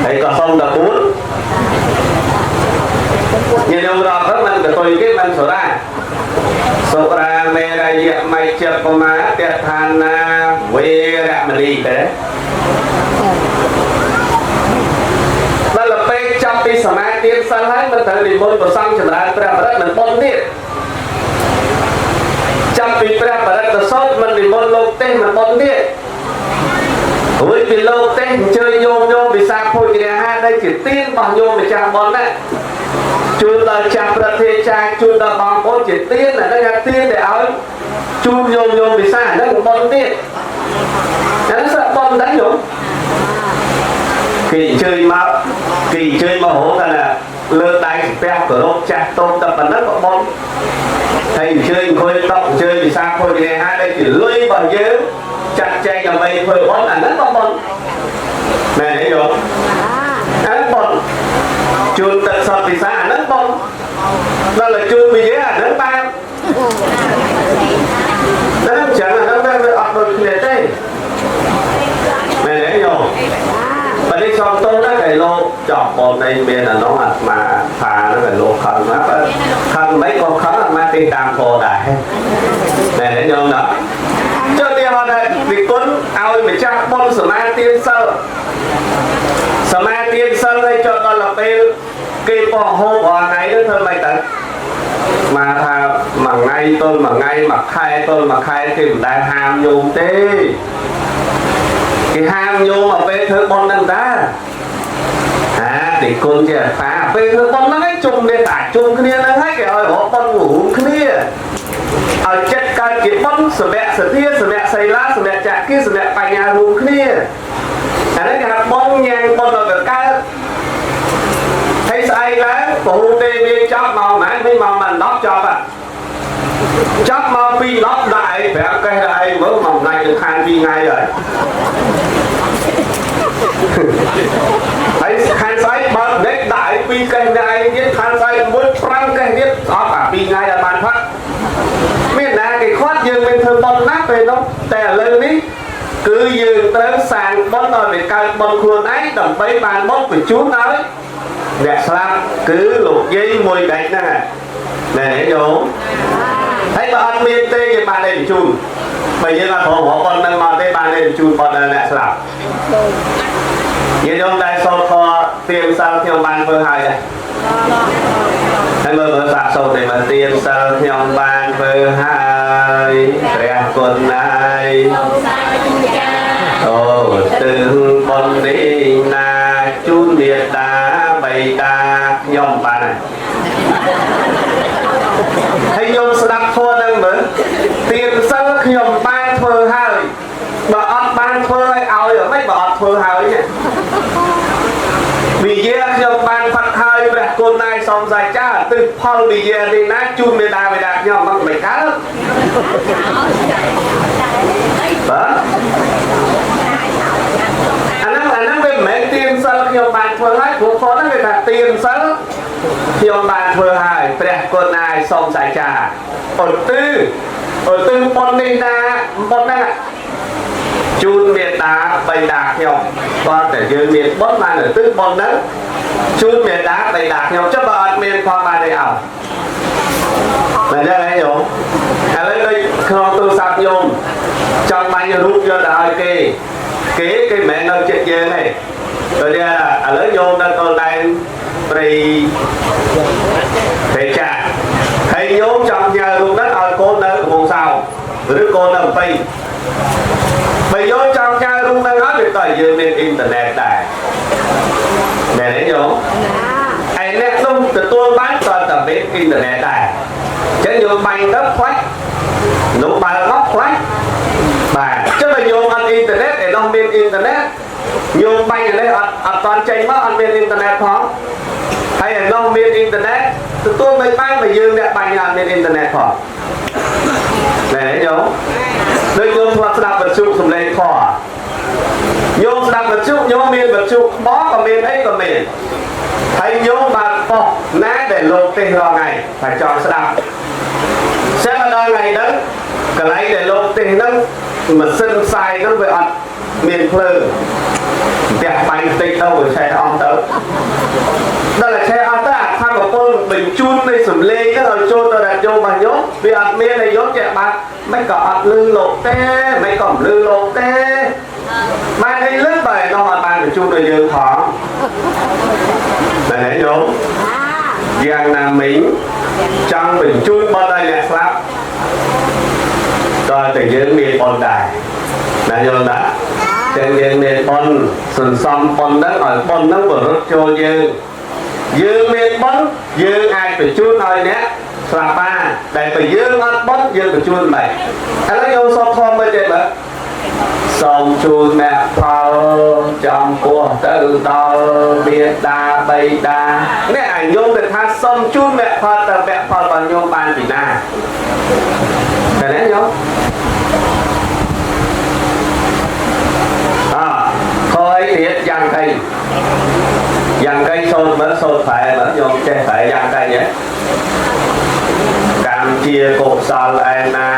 ហើយក៏សុំ14ញាតិញោមរាប់ទៅមិនទៅទុយគេមិនសរាសុរាមេរយៈមជ្ជបមាតឋានាវេរមណីទេដល់ពេលចាប់ពីសមាធិសិលហើយមិនត្រូវនិមន្តព្រះសង្ឃចម្រើនព្រះបរិត្តមិនបុណ្យទៀតចាប់ពីព្រះបរិត្តសោតមិននិមន្តលោកទេសមិនបុណ្យទៀតរួចពីលោកទេសអញ្ជើញញោមញោមវិសាភោជនាហារដែលជាទានរបស់ញោមម្ចាស់បុណ្យណាជូនដល់ចាស់ប្រធាចាជូនដល់បងប្អូនជាទានអាហ្នឹងថាទានដែលឲ្យជូនញោមញោមវិសាហ្នឹងបុណ្យទៀតអាហ្នឹងសក់បុណ្យដែរញោមគេអញ្ជើញមកគេអញ្ជើញមករហូតថាលើកដៃស្ពះគោរពចាស់តូចតែប៉ុណ្ណឹងក៏បុណ្យហើយអញ្ជើញអង្គុយតុអញ្ជើញវិសាភោជនាហារដែលជាលុយរបស់យើងចាត់ចែងដើម្បីធ្វើបុណ្យអាហ្នឹងក៏បុណ្យមែនទេញោមអាហ្នឹងបុណ្យជូនទឹកសតពិសាអាហ្នឹងបុណ្យដល់តែជូនវិយាអាហ្នឹងបាបហ្នឹងចឹងអាហ្នឹងវាអត់ដូចគ្នាទេ សុំទោសដែរគេលោកចប់បងនេះមានអានោះអាត្មាថាហ្នឹងគេលោកខឹងណាខឹងមិនក៏ខឹងអាត្មាទេតាមធម៌ដែរតែញោមណាចុះទីហោះដែរវិគុណឲ្យម្ចាស់បុណ្យសមាទានសិលសមាទានសិលឲ្យចុះដល់ពេលគេបោះហូបរាល់ថ្ងៃទៅធ្វើម៉េចទៅមកថាមួយថ្ងៃទល់មួយថ្ងៃមួយខែទល់មួយខែគេមិនដែលហាមញោមទេគេហាមញោមមកពេលធ្វើបុណ្យហ្នឹងតាអាទីគុណជាអាពេលធ្វើបុណ្យហ្នឹងឯងជុំគ្នាតាជុំគ្នាហ្នឹងហើយគេឲ្យរកបុណ្យរួមគ្នាឲ្យចិត្តកើតជាបុណ្យសម្រាប់សទ្ធាសម្រាប់សីលាសម្រាប់ចក្ខុសម្រាប់បញ្ញារួមគ្នាអានេះគេហៅបុណ្យញ៉ាំងបុណ្យដល់កើតហើយស្អែកឡើងពហុទេវាចប់មកម៉ានវិញមកម៉ាន10ចប់ចប់មក2 10ដាក់ឯង5កេះដាក់ឯងមើលមកថ្ងៃនឹងខាន2ថ្ងៃហើយហើយខានស្អែកបើនេះដាក់ឯង2កេះដាក់ឯងទៀតខានស្អែក1 5កេះទៀតស្អប់អា2ថ្ងៃដល់បានផឹកមានណាគេខាត់យើងមិនធ្វើបុណ្យណាពេលនោះតែឥឡូវនេះគឺយើងត្រូវសាងបុណ្យឲ្យវាកើតបុណ្យខ្លួនឯងដើម្បីបានបុណ្យបញ្ជូនឲ្យអ្នកស្លាប់គឺលោកយាយមួយដាច់ហ្នឹងណែញោមហើយបើអត់មានទេយើងបានតែបញ្ជូនបើយើងអត់ព្រមរកប៉ុណ្្នឹងមកទេបានតែបញ្ជូនប៉ុណ្ណឹងអ្នកស្លាប់យើងញោមដែលសូត្រធម៌ទានសិលខ្ញុំបានធ្វើហើយដែរហើយមើលមើលសាកសូត្រទេមើលទានសិលខ្ញុំបានធ្វើហើយព្រះគុណណាយអូទិសបុណ្យនេះណាជូនមេត្តាបិតាខ្ញុំបានហើយហើយញោមស្ដាប់ធម៌ហ្នឹងមើលទានសិលខ្ញុំបានធ្វើហើយបើអត់បានធ្វើឲ្យឲ្យមិនបើអត់ធ្វើហើយវិយាខ្ញុំបានផាត់ហើយព្រះគុណណាយសូមសាចាទិសផលវិយានេះណាជូនមេដាបិតាខ្ញុំមកមិនកើតបាទអាហ្នឹងវាមិនមែនទានសិលខ្ញុំបានធ្វើហើយព្រោះខហ្នឹងវាថាទានសិលខ្ញុំបានធ្វើហើយព្រះគុណណាយសូមសាចាឧទ្ទិសបុណ្យនេះណាបុណ្យហ្នឹងជូនមេត្តាបិតាខ្ញុំគាត់តែយើងមានបុណ្យបានឧទ្ទិសបុណ្យហ្នឹងជូនមេត្តាបិតាខ្ញុំចុះបើអត់មានផងបានទេអោមែនទេញោមឥឡូវដូចក្នុងទូរស័ព្ទញោមចង់បាញ់រូបយកទៅឲ្យគេគេគេមិនមែននៅចិត្តយើងទេដូចថាឥឡូវញោមនៅកន្លែងព្រៃព្រៃចាហើយញោមចង់ញើរូបហ្នឹងឲ្យកូននៅកំពង់សោមឬកូននៅពេញបើញោមចង់ញើរូបហ្នឹងហើយវាក៏យើងមានអ៊ីនធឺណិតដែរមែនទេញោមឯអ្នកនោះទទួលបានក៏តែមានអ៊ីនធឺណិតដែរអញ្ចឹងញោមបាញ់ទៅផ្លាច់នោះបើកមកផ្លាច់បាទចុះបើញោមអត់អ៊ីនធឺណិតឯនោះមានអ៊ីនធឺណិតញោមបាញ់អានេះអត់តាន់ចេញមកអត់មានអ៊ីនធឺណិតផងហើយឯនោះមានអ៊ីនធឺណិតទទួលមិនបានបើយើងអ្នកបាញ់អត់មានអ៊ីនធឺណិតផងណែញោមដូចញោមធ្លាប់ស្ដាប់វិទ្យុសំឡេងខញោមស្ដាប់វិទ្យុញោមមានវិទ្យុក្បក៏មានអីក៏មានហើយញោមបើកប៉ុស្តិ៍ណាដែលលោកទេសរាល់ថ្ងៃតែចង់ស្ដាប់ស្រាប់ដល់ថ្ងៃហ្នឹងកន្លែងដែលលោកទេសហ្នឹងម៉ាស៊ីនផ្សាយហ្នឹងវាអត់មានភ្លើងផ្ទះបាញ់តិចទៅវាឆេះអស់ទៅដល់តែឆេះអស់ទៅអាធម្មពលបញ្ជូននៃសំឡេងហ្នឹងឲ្យចូលទៅរ៉ាឌីយ៉ូរបស់ញោមវាអត់មានឲ្យញោមចេះបាត់មិនក៏អត់លឺលោកទេមិនក៏មិនលឺលោកទេបានអីលឺបើឯនោះអត់បានបញ្ជូនដល់យើងផងតែញោមយ៉ាងណាមិញចង់បញ្ជូនបុណ្យឲ្យអ្នកស្លាប់តើតែយើងមានបុណ្យដែរណាយល់ណាចឹងយើងមានបុណ្យសន្សំបុណ្យហ្នឹងឲ្យបុណ្យហ្នឹងបរុទ្ធចូលយើងយើងមានបុណ្យយើងអាចបញ្ជូនឲ្យអ្នកស្លាប់បានតែបើយើងអត់បុណ្យយើងបញ្ជូនមិនឥឡូវយើងសូត្រធម៌មើលទេមើលសូមជូនអ្នកផលចំពោះទៅដល់មេដាបិតាអ្នកឲ្យញោមទៅថាសូមជូនអ្នកផលទៅអ្នកផលរបស់ញោមបានពីណាតែនេះញោមអខអីទៀតយ៉ាងកៃយ៉ាងកៃសូត្រមើលសូត្រប្រែមើលញោមចេះប្រែយ៉ាងកៃហ៎កម្មជាកុសលឯណា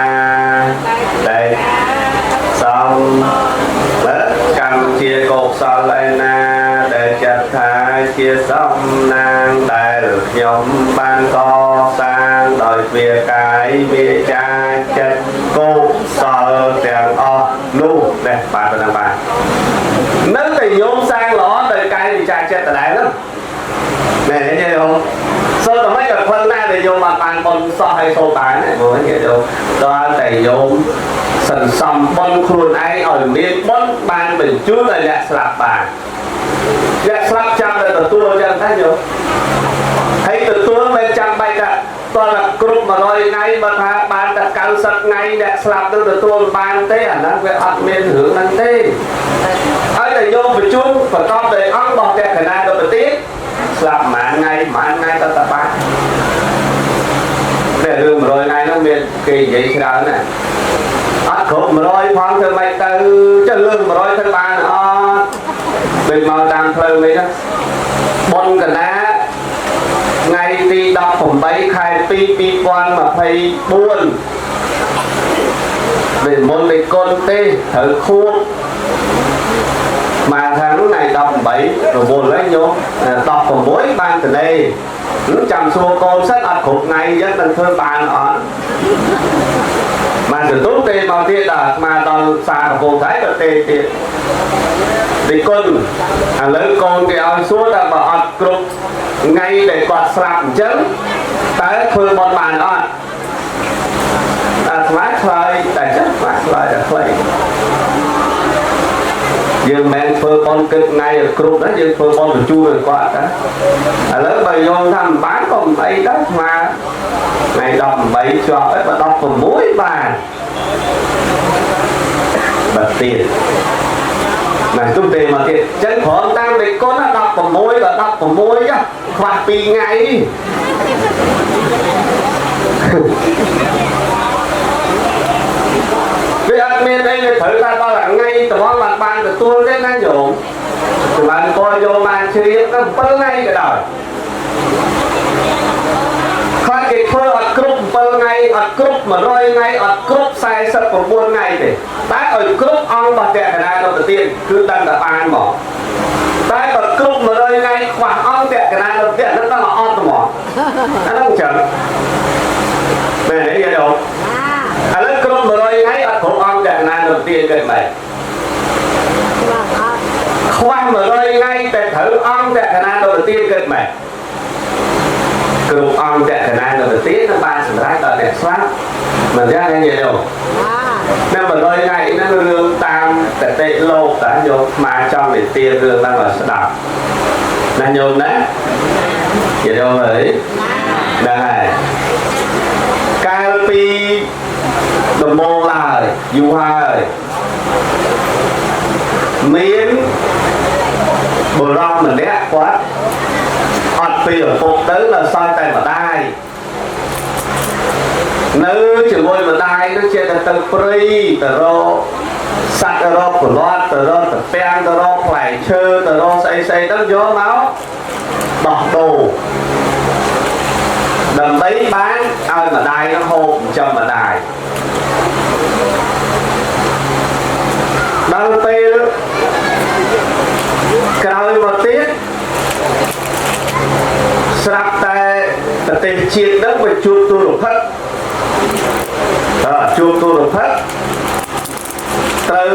ដែលសំបើកម្មជាកុសលឯណា សំណាងដែលខ្ញុំបានកសាងដោយវាកាយវាចាចិត្តកុសលទាំងអស់នោះនេះបាទប៉ុណ្ណឹងបាទនៅតែញោមសាងល្អដោយកាយវិចាចិត្តដដែលហ្នឹងណែញោមសូត្រតែមិនក៏ផ្លឹងដែរដែលញោមអត់បានបុណ្យសោះឲ្យសូត្របានទេព្រោះញោមដល់តែញោមសន្សំបុណ្យខ្លួនឯងឲ្យមានបុណ្យបានបញ្ជូនឲ្យអ្នកស្លាប់បានអ្នកស្លាប់ចាំតែទទួលចឹងតែញោមហើយទទួលមិនចាំបាច់ថាតើគ្រប់100ថ្ងៃបើថាបានតែ90ថ្ងៃអ្នកស្លាប់ទៅទទួលបានទេអាហ្នឹងវាអត់មានរឿងហ្នឹងទេហើយតែញោមបញ្ជូនប្រកបដោយអង្គរបស់តក្កណាដល់ប្រទេសស្លាប់ប្រហែលថ្ងៃប្រហែលថ្ងៃទៅតបានតែរឿង100ថ្ងៃហ្នឹងមានគេនិយាយច្រើនណាស់អត់គ្រប់100ផងធ្វើម៉េចទៅចុះលើស100ធ្វើបានអត់ពេលមកតាមផ្លូវវិញណាបុណ្យកណាថ្ងៃទី18ខែ2 2024ពេលមុនលេខកុនទេត្រូវខួបមកថានោះថ្ងៃ18រវល់ហើយញោម16បានតលេចាំសួរកូនសិនអត់គ្រប់ថ្ងៃអញ្ចឹងនឹងធ្វើបានអត់បានទទួលទេមកទៀតដល់អាត្មាដល់សារកំពង់ថៃក៏ទេទៀតទីគុណឥឡូវកូនគេឲ្យសួរតែបើអត់គ្រប់ថ្ងៃដែលគាត់ស្លាប់អញ្ចឹងតើធ្វើបុណ្យបានអត់អាត្មាឆ្លើយតែចឹងអាត្មាឆ្លើយតែខ្លីយើងមិនធ្វើបុណ្យគិតថ្ងៃឲ្យគ្រប់ណាយើងធ្វើបុណ្យបញ្ជូនឲ្យគាត់តាឥឡូវបើយល់ថាមិនបានក៏មិនអីដែរអាត្មាថ្ងៃ18ជាប់ហើយបើ16បានបើទៀតណាទុំទេមកទៀតអញ្ចឹងព្រមតាមលេខគុណ16ដល់16ចុះខ្វះ2ថ្ងៃវាអត់មានអីវាត្រូវតែដល់ថ្ងៃត្មងបានបានទទួលទេណាញោមបានក៏យកបានជ្រាបទៅ7ថ្ងៃក៏ដោយខ្លះគេធ្វើអត់គ្រប់7ថ្ងៃអត់គ្រប់100ថ្ងៃអត់គ្រប់49ថ្ងៃទេតែឲ្យគ្រប់អង្គរបស់តក្កណាដល់ទៅទៀតគឺដឹងតែបានមកតែបើគ្រប់100ថ្ងៃខ្វះអង្គតក្កណាដល់ទៀតហ្នឹងដល់អត់ហ្មងអាហ្នឹងចឹងមែនទេញោមឥឡូវគ្រប់100ថ្ងៃអត់គ្រប់អង្គតក្កណាដល់ទៀតគេមែនខ្វះ100ថ្ងៃតែត្រូវអង្គតក្កណាដល់ទៀតគេមែនគ្រប់អង្គតក្កណាដល់ទៅទៀតនឹងបានសម្រេចដល់អ្នកស្លាប់មិនចឹងទេញោមនៅ100ថ្ងៃហ្នឹងរឿងតាមតតិលោកតាយកមកចង់និទានរឿងហ្នឹងឲ្យស្ដាប់ណាញោមណាញោមអើយហ្នឹងហើយកាលពីដំបូងឡើយយូរហើយមានបុរសម្នាក់គាត់អត់ពីឪពុកទៅដល់សល់តែម្ដាយនៅជាមួយម្ដាយនោះជាតែទៅព្រៃទៅរកសត្វរកប្រឡាត់ទៅរកតាពាំងទៅរកផ្លែឈើទៅរកស្អីស្អីទៅយកមកដោះដូរដើម្បីបានឲ្យម្ដាយនឹងហូបចិញ្ចឹមម្ដាយដល់ពេលក្រោយមកទៀតស្រាប់តែប្រទេសជាតិនឹងបញ្ជួបទូរភិតជួបទូរភិតត្រូវ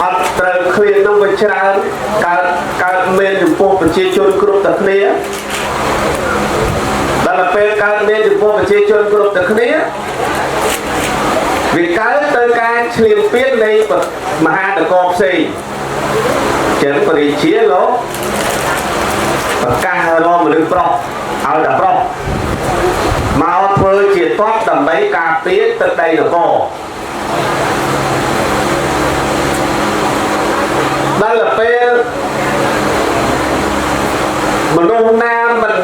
អត់ត្រូវឃ្លាននឹងវាច្រើនកើតមានចំពោះប្រជាជនគ្រប់តែគ្នាដល់ពេលកើតមានចំពោះប្រជាជនគ្រប់តែគ្នាវាកើតទៅការឈ្លានពាននៃមហានគរផ្សេងចឹងព្រះរាជាលោកប្រកាសរកមនុស្សប្រុសឲ្យតែប្រុសមកធ្វើជាទ័ពដើម្បីការពារទឹកដីនគរដល់ពេលមនុស្សណាមិន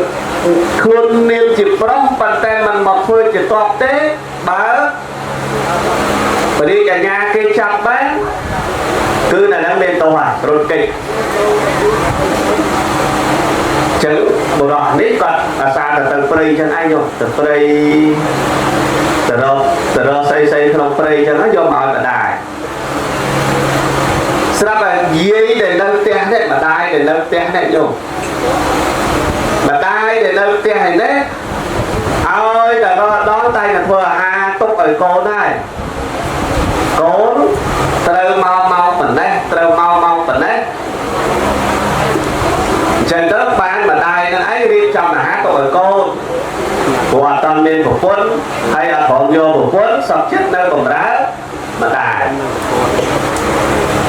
ខ្លួននាមជាប្រុសប៉ុន្តែមិនមកធ្វើជាទ័ពទេបើព្រះរាជអាជ្ញាគេចាប់បានគឺនៅហ្នឹងមានទោសហើយរត់គេចចឹងបុរសនេះគាត់អាសាទៅព្រៃចឹងឯងយកទៅព្រៃទៅរកស្អីស្អីក្នុងព្រៃចឹងយកមកឲ្យម្ដាយស្រាប់តែយាយដែលនៅផ្ទះនេះម្ដាយដែលនៅផ្ទះនេះយក ម្ដាយដែលនៅផ្ទះឯនេះឲ្យតែរត់ដល់តែតែធ្វើអាហារទុកឲ្យកូនដែរកូនត្រូវមកម៉ោងប៉ុណ្ណេះត្រូវមកម៉ោងប៉ុណ្ណេះអញ្ចឹងទៅបានម្ដាយនឹងឯងរៀបចំអាហារទុកឲ្យកូនព្រោះអត់តាន់មានប្រពន្ធហើយអត់ព្រមយកប្រពន្ធសពចិត្តនៅបំរើម្ដាយ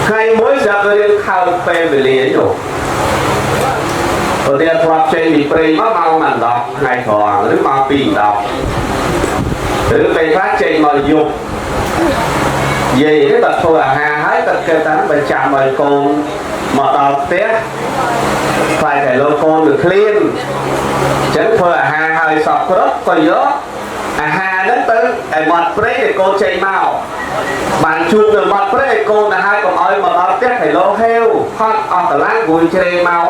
ថ្ងៃមួយស្រាប់តែរៀនខោពេលវេលាយោព្រោះតែធ្លាប់ចេញពីព្រៃមកម៉ោង10ថ្ងៃត្រង់ឬម៉ោង2 10ឬពេលខ្លះចេញមកយប់យាយនេះគាត់ធ្វើអាហារហើយគាត់គិតថាបើចាំឲ្យកូនមកដល់ផ្ទះខ្លាចតែលោកកូនវាឃ្លានអញ្ចឹងធ្វើអាហារហើយសពគ្រប់ក៏យកអាហារហ្នឹងទៅឲ្យមាត់ព្រៃឲ្យកូនចេញមកបានជួបនៅមាត់ព្រៃឲ្យកូនទៅហើយកុំឲ្យមកដល់ផ្ទះឲ្យលោកហេវហត់អស់កម្លាំងរួយជ្រេមក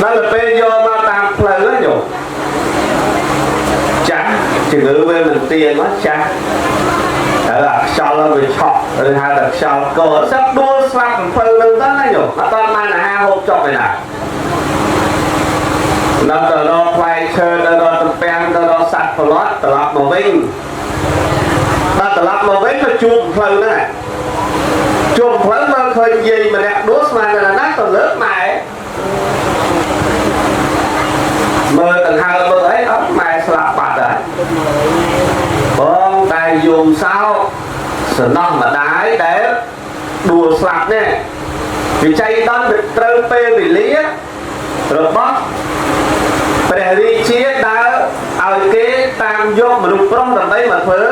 ដល់ពេលយកមកតាមផ្លូវហ្នឹងយោចាស់ជំងឺវាមិនទៀងមកចាស់ហើយអាខ្យល់វាឆក់ឬហៅថាខ្យល់កសឹកដួលស្លាប់ផ្លូវហ្នឹងទៅណាយោអត់តាន់បានអាហារហូបចុកឯណាដល់ទៅរកផ្លែឈើទៅរកទំពាំងទៅរកសត្វប្រឡត់ត្រឡប់មកវិញដល់ត្រឡប់មកវិញក៏ជួបផ្លូវហ្នឹងជួបផ្លូវមកឃើញយាយម្នាក់ដួលស្មានតែណាទៅលើកម៉ែមើលដង្ហើមមើលអីអត់ម៉ែស្លាប់បាត់ហើយបងតែយំសោកសំណោះម្ដាយដែលដួលស្លាប់នេះវិច័យដល់ត្រូវពេលវេលារបស់ព្រះរាជាដើរឲ្យគេតាមយកមនុស្សប្រុសដើម្បីមកធ្វើ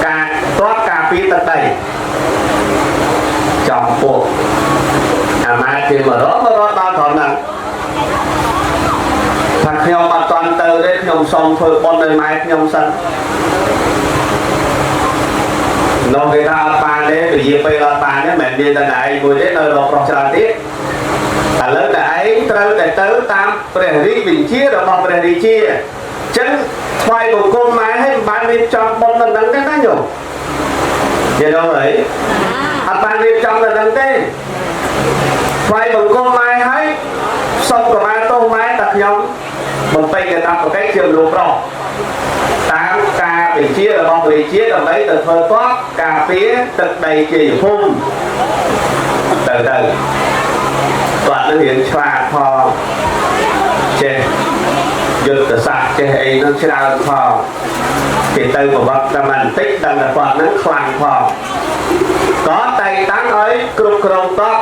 ការតបការពារទឹកដីចំពោះអាមាត្យគេមករកដល់ត្រង់ហ្នឹងថាខ្ញុំអត់តាន់ទៅទេខ្ញុំសូមធ្វើបុណ្យឲ្យម៉ែខ្ញុំសិននោះគេថាអត់បានទេពជាពេលអត់បានទេមិនមានតែឯងមួយទេនៅរកប្រុសច្រើនទៀតឥឡូវតែឯងត្រូវតែទៅតាមព្រះរាជបញ្ជារបស់ព្រះរាជាអញ្ចឹងថ្វាយបង្គំម៉ែឲ្យមិនបានរៀបចំបុណ្យនៅនឹងទេណាញោមនិយាយដល់ហើយអត់បានរៀបចំនៅនឹងទេថ្វាយបង្គំម៉ែឲ្យសូមប្រមាណទោសម៉ែតែខ្ញុំបំពេញកាតព្វកិច្ចជាមនុស្សប្រុសតាមការបញ្ជារបស់ព្រះរាជាដើម្បីទៅធ្វើតបការពារទឹកដីជ័យភូមិទៅគាត់នឹងរៀនឆ្លាតផងចេះយុទ្ធសាស្ត្រចេះអីនឹងច្រើនផងគេទៅប្រវត្តិតែបន្តិចដឹងតែគាត់នឹងខ្លាំងផងក៏តែងតាំងឲ្យគ្រប់គ្រងតប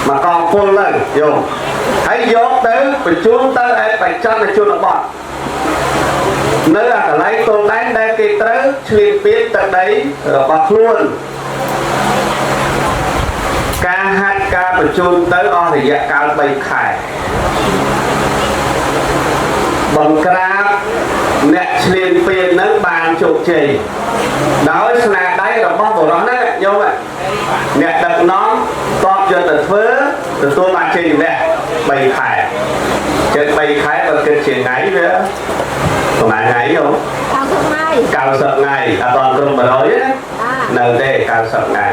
មកកងពលទៅយកហើយយកទៅបញ្ជូនទៅឯបច្ចិមជនបទនៅអាកន្លែងទល់ដែនដែលគេត្រូវឈ្លានពានទឹកដីរបស់ខ្លួនការហាត់ការបញ្ជូនទៅអស់រយៈកាល3ខែបង្ក្រាបអ្នកឈ្លានពាននឹងបានជោគជ័យដោយស្នាដៃរបស់បុរសហ្នឹងយោមអ្នកដឹកនាំតបយកទៅធ្វើទទួលបានជ័យជំនះ3ខែចឹង3ខែបើគិតជាថ្ងៃវាប្រហែលថ្ងៃយោ 90ថ្ងៃ 90ថ្ងៃអត់ដល់គ្រប់100ទេណានៅទេ90ថ្ងៃ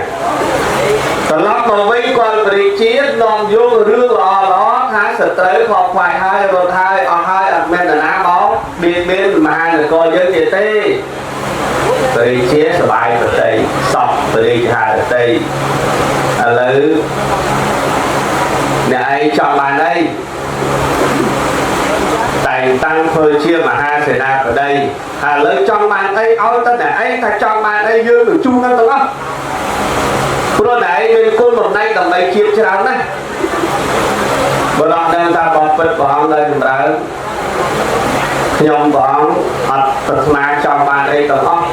ត្រឡប់មកវិញគាត់ព្រះជានាំយករឿងល្អល្អថាសត្រូវខកខ្វាយហើយរត់ហើយអស់ហើយអត់មាននរណាមកបៀតបៀនមហានគរយើងទៀតទេព្រះជាសបាយប្រតិសពព្រះរាជហឫទ័យឥឡូវអ្នកឯងចង់បានអីតែងតាំងធ្វើជាមហាសេនាបតីហើយឥឡូវចង់បានអីឲ្យទៅអ្នកឯងថាចង់បានអីយើងនឹងជូននឹងទាំងអស់ព្រោះអ្នកឯងមានគុណបំណែកដើម្បីជាតិច្រើនណាស់បើដល់ដឹងថាបងពិតព្រះអង្គនៅចម្រើនខ្ញុំព្រះអង្គអត់ប្រាថ្នាចង់បានអីទាំងអស់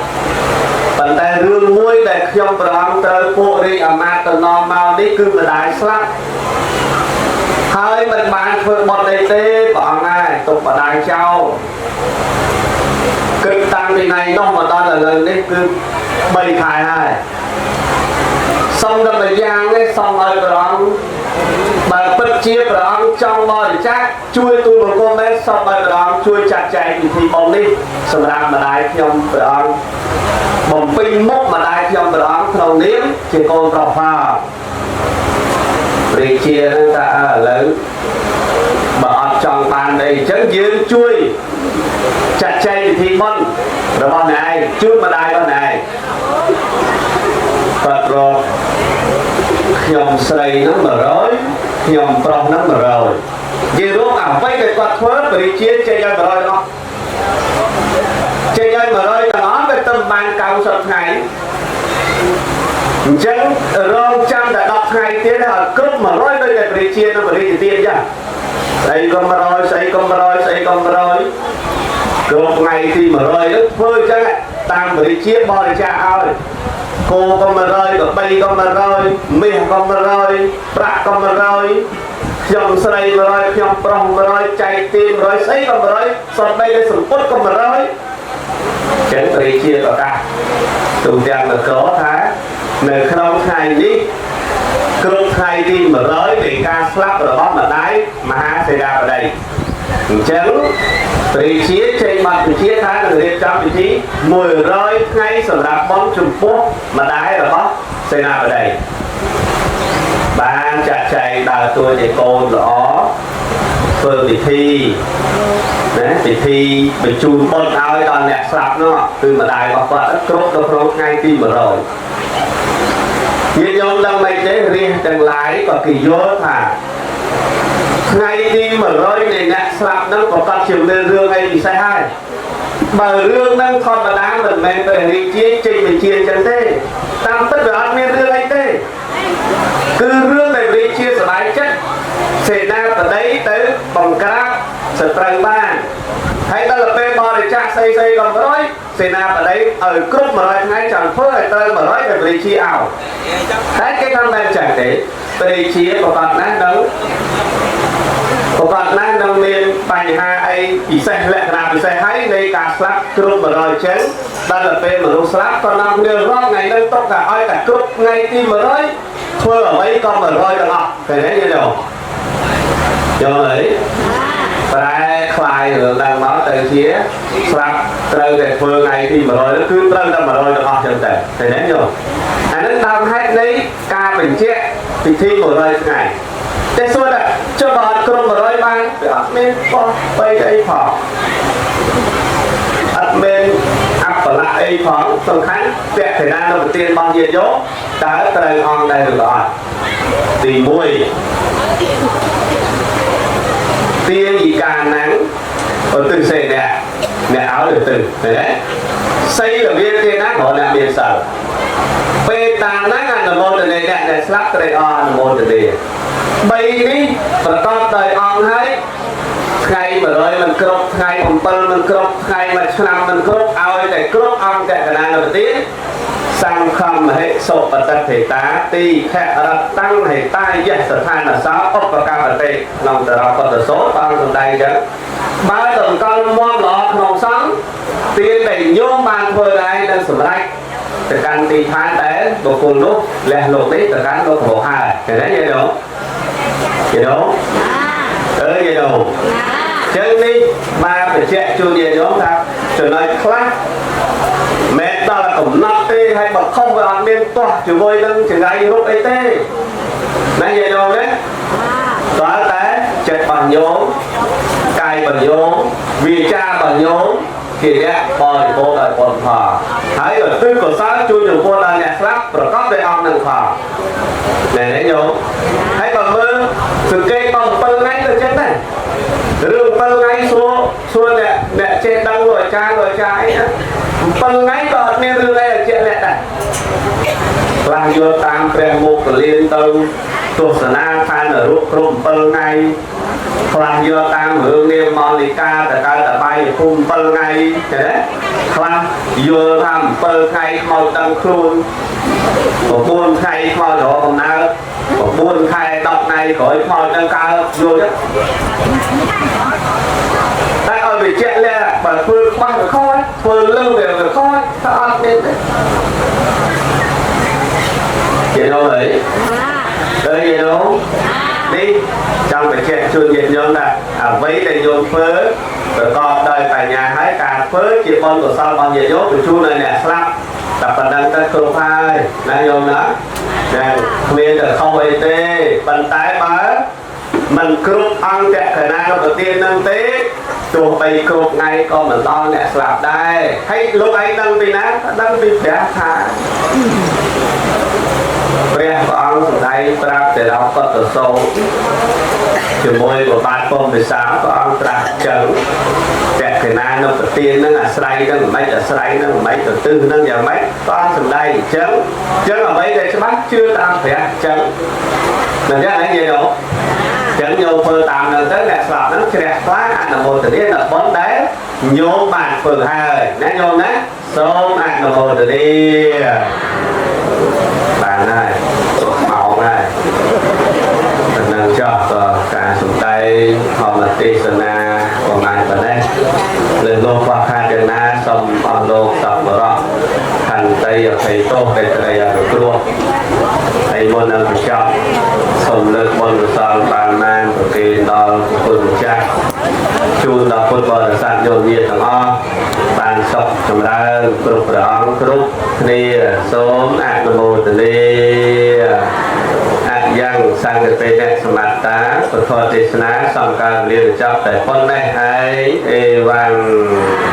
ប៉ុន្តែរឿងមួយដែលខ្ញុំព្រះអង្គត្រូវពួករាជអាមាត្យទៅនាំមកនេះគឺម្ដាយស្លាប់ហើយមិនបានធ្វើបុណ្យអីទេព្រះអង្គហើយទុកម្ដាយចោលគិតតាំងពីថ្ងៃនោះមកដល់ឥឡូវនេះគឺ3ខែហើយសូមតែម្យ៉ាងនេះសូមឲ្យព្រះអង្គបើពិតជាព្រះអង្គចង់បរិច្ចាគជួយទូលបង្គំមែនសូមឲ្យព្រះអង្គជួយចាត់ចែងពិធីបុណ្យនេះសម្រាប់ម្ដាយខ្ញុំព្រះអង្គបំពេញមុខម្ដាយខ្ញុំព្រះអង្គក្នុងនាមជាកូនប្រុសផង រាជាហ្នឹងថាអើឥឡូវបើអត់ចង់បានអីអញ្ចឹងយើងជួយចាត់ចែងពិធីបុណ្យរបស់អ្នកឯងជូនម្ដាយរបស់អ្នកឯងគាត់រកខ្ញុំស្រីហ្នឹង100ខ្ញុំប្រុសហ្នឹង100និយាយរួមអ្វីដែលគាត់ធ្វើព្រះរាជាចេញឲ្យ100ទាំងអស់ចេញឲ្យ100ទាំងអស់វាទៅបាន90ថ្ងៃអញ្ចឹងរងចាំតែ10ថ្ងៃទៀតឲ្យគ្រប់100ដូចតែព្រះរាជានិងព្រះរាជទានចឹងស្អីក៏100ស្អីក៏100ស្អីក៏100គ្រប់ថ្ងៃទី100នោះធ្វើអញ្ចឹងតាមព្រះរាជាបរិច្ចាគឲ្យគោក៏100ក៏បីក៏100មាសក៏100ប្រាក់ក៏100ខ្ញុំស្រី100ខ្ញុំប្រុស100ចែកទី100ស្អីក៏100សំបីតែសម្ពុតក៏100ចឹងព្រះរាជាប្រកាសទូទាំងនគរថានៅក្នុងថ្ងៃនេះគ្រប់ថ្ងៃទី100នៃការស្លាប់របស់ម្ដាយមហាសេនាបតីអញ្ចឹងព្រះរាជាចេញបទវិជាថានឹងរៀបចំពិធី100ថ្ងៃសម្រាប់បុណ្យចំពោះម្ដាយរបស់សេនាបតីបានចាត់ចែងដើរតួជាកូនល្អធ្វើពិធីណាពិធីបញ្ជូនបុណ្យឲ្យដល់អ្នកស្លាប់នោះគឺម្ដាយរបស់គាត់គ្រប់នៅក្នុងថ្ងៃទី100ញាតិញោមដឹងមិនទេរាជទាំងឡាយក៏គេយល់ថាថ្ងៃទី100នៃអ្នកស្លាប់នឹងប្រកាសជាមានរឿងអីពិសេសហើយបើរឿងហ្នឹងធម្មតាមិនមែនព្រះរាជាចេញបញ្ជាអញ្ចឹងទេតាមពិតវាអត់មានរឿងអីទេគឺរឿងដែលរាជាសប្បាយចិត្តសេនាបតីទៅបង្ក្រាបសត្រូវបានហើយដល់ពេលបរិច្ចាគស្អីស្អីក៏100សេនាបតីឲ្យគ្រប់100ថ្ងៃចង់ធ្វើឲ្យត្រូវ100ដែលព្រះរាជាឲ្យតែគេថាមិនចឹងទេព្រះរាជាប្រកាសណាស់នឹងប្រកាសណាស់នឹងមានបញ្ហាអីពិសេសលក្ខណៈពិសេសហើយនៃការស្លាប់គ្រប់100ចឹងដល់ពេលមនុស្សស្លាប់ក៏នាំគ្នារាល់ថ្ងៃនឹងទុកតែឲ្យតែគ្រប់ថ្ងៃទី100ធ្វើអ្វីក៏100ទាំងអស់ឃើញទេយល់យល់ហើយប្រែខ្លាយរឿងឡើងមកទៅជាស្លាប់ត្រូវតែធ្វើថ្ងៃទី100នោះគឺត្រូវតែ100ទាំងអស់ចឹងតែឃើញទេយល់អានឹងដើមហេតុនៃការបញ្ជាក់ពិធី100ថ្ងៃតែសួរថាចុះបើអត់គ្រប់100បានវាអត់មានបោះបីអីផងអត់មានអបលៈអីផងសំខាន់តេណានុប្រទានរបស់ញាតិញោមតើត្រូវអង្គដែរឬក៏អត់ទី1ទាយិកាណាំងឧទ្ទិសេអ្នកអ្នកឲ្យឧទ្ទិសទេសីលវាទាណារអ្នកមានសិលពេលតាណាំងអនុមោទនាអ្នកដែលស្លាប់ត្រេកអរអនុមោទនាបីនេះប្រកបដោយអង្គហើយថ្ងៃ100មិនគ្រប់ថ្ងៃ7មិនគ្រប់ថ្ងៃ1ឆ្នាំមិនគ្រប់ឲ្យតែគ្រប់អង្គតកណានុប្រទានសង្ឃមហិសុបតិទ្ធិតាទីខរតាំងហេតាយៈស្ថានសោឧបកបតិក្នុងតរពុទ្ធសូត្រព្រះអង្គសម្ដែងចឹងបើតម្កល់មាំល្អក្នុងសង្ឃទានដែលញោមបានធ្វើដែរនឹងសម្រេចទៅកាន់ទីឋានដែលបុគ្គលនោះលះលោកនេះទៅកាន់លោកប្រហើយឃើញទេយល់យល់អើយយល់ចឹងនេះបានបញ្ជាក់ជូនញាតិញោមថាចំណុចខ្លះមិនដល់កំណត់ទេហើយបើខុសវាអត់មានទាស់ជាមួយនឹងចង្រៃរូបអីទេណាញាតិញោមណាតើតែចិត្តរបស់ញោមកាយរបស់ញោមវាចារបស់ញោមជាអ្នកបរិបូរណ៍ដោយបុណ្យផលហើយឧទ្ទិសកុសលជូនចំពោះដល់អ្នកស្លាប់ប្រកបដោយអង្គនឹងផលណែញោមហើយបើមើលសង្កេតដល់7ថ្ងៃទៅចឹងដែររឿង7ថ្ងៃសួរអ្នកចេះដឹងលោកអាចារ្យលោកអាចារ្យអីណា7ថ្ងៃក៏អត់មានរឿងអីជាក់លាក់ដែរខ្លះយល់តាមព្រះមោគលានទៅទស្សនាឋាននរកគ្រប់7ថ្ងៃខ្លះយកតាមរឿងនាមលិកាតកើតតបាយភូមិ7ថ្ងៃទេខ្លះយល់ថា7ថ្ងៃខ្មោចដឹងខ្លួន9ថ្ងៃខ្មោចរកកំណើត9ខែ10ថ្ងៃក្រោយខ្មោចដឹងកើតយល់ទេតែឲ្យវាជាក់លាក់បើធ្វើខ្វះវាខូចធ្វើលឹងវាខូចថាអត់មានទេយល់ហើយអើយល់នេះចង់បញ្ជាក់ជូនញាតិញោមថាអ្វីដែលញោមធ្វើប្រកបដោយបញ្ញាហើយការធ្វើជាបុណ្យកុសលរបស់ញាតិញោមបញ្ជូនឲ្យអ្នកស្លាប់តែ ប៉ុណ្ណឹងទៅគ្រប់ហើយណាញោមណាចាគ្មានតែខុសអីទេប៉ុន្តែបើមិនគ្រប់អង្គតកណានុប្រទាននឹងទេទោះបីគ្រប់ថ្ងៃក៏មិនដល់អ្នកស្លាប់ដែរហើយលោកឯងដឹងពីណាដឹងពីព្រះថាព្រះព្រះអង្គសម្ដែងប្រាប់ទៅដល់កតសោជាមួយបបាទពុំវិសាលព្រះអង្គត្រាស់ចឹងតក្កណានុប្រទាននឹងអាស្រ័យនឹងមិនអាស្រ័យនឹងមិនទៅទិសនឹងយ៉ាងម៉េចព្រះអង្គសម្ដែងអញ្ចឹងអញ្ចឹងអ្វីដែលច្បាស់ជឿតាមព្រះអញ្ចឹងមិនចឹងឯងនិយាយដល់ចឹងញោមធ្វើតាមនឹងទៅអ្នកស្លាប់ហ្នឹងជ្រះថ្លាអនុមោទនាដល់បុណ្យដែលញោមបានធ្វើហើយណាញោមណាសូមអនុមោទនាបានហើយម៉ោងហើយប៉ុណ្ណឹងចោះក៏ការសំដែងធម្មទេសនាប្រហែលប៉ុណ្ណេះលើលោកខ្វះខាតយ៉ាងណាសូមអស់លោកសប្បុរសខន្តីអភ័យទោសដែលក្តីអនុគ្រោះហើយមុននឹងបញ្ចប់សូមលើកបុណ្យកុសលបានបានប្រគេនដល់គុណម្ចាស់ជូនដល់ពុទ្ធបរិស័ទយោញាតិទាំងអស់បានសុខចម្រើនគ្រប់ព្រះអង្គគ្រប់គ្នាសូមអនុមោទនាអយ៉ាងសង្ឃពេនសមត្តាពធទេសនាសង្កាលាចប់តែប៉ុណ្ណេះហើយអេវ៉ាំង។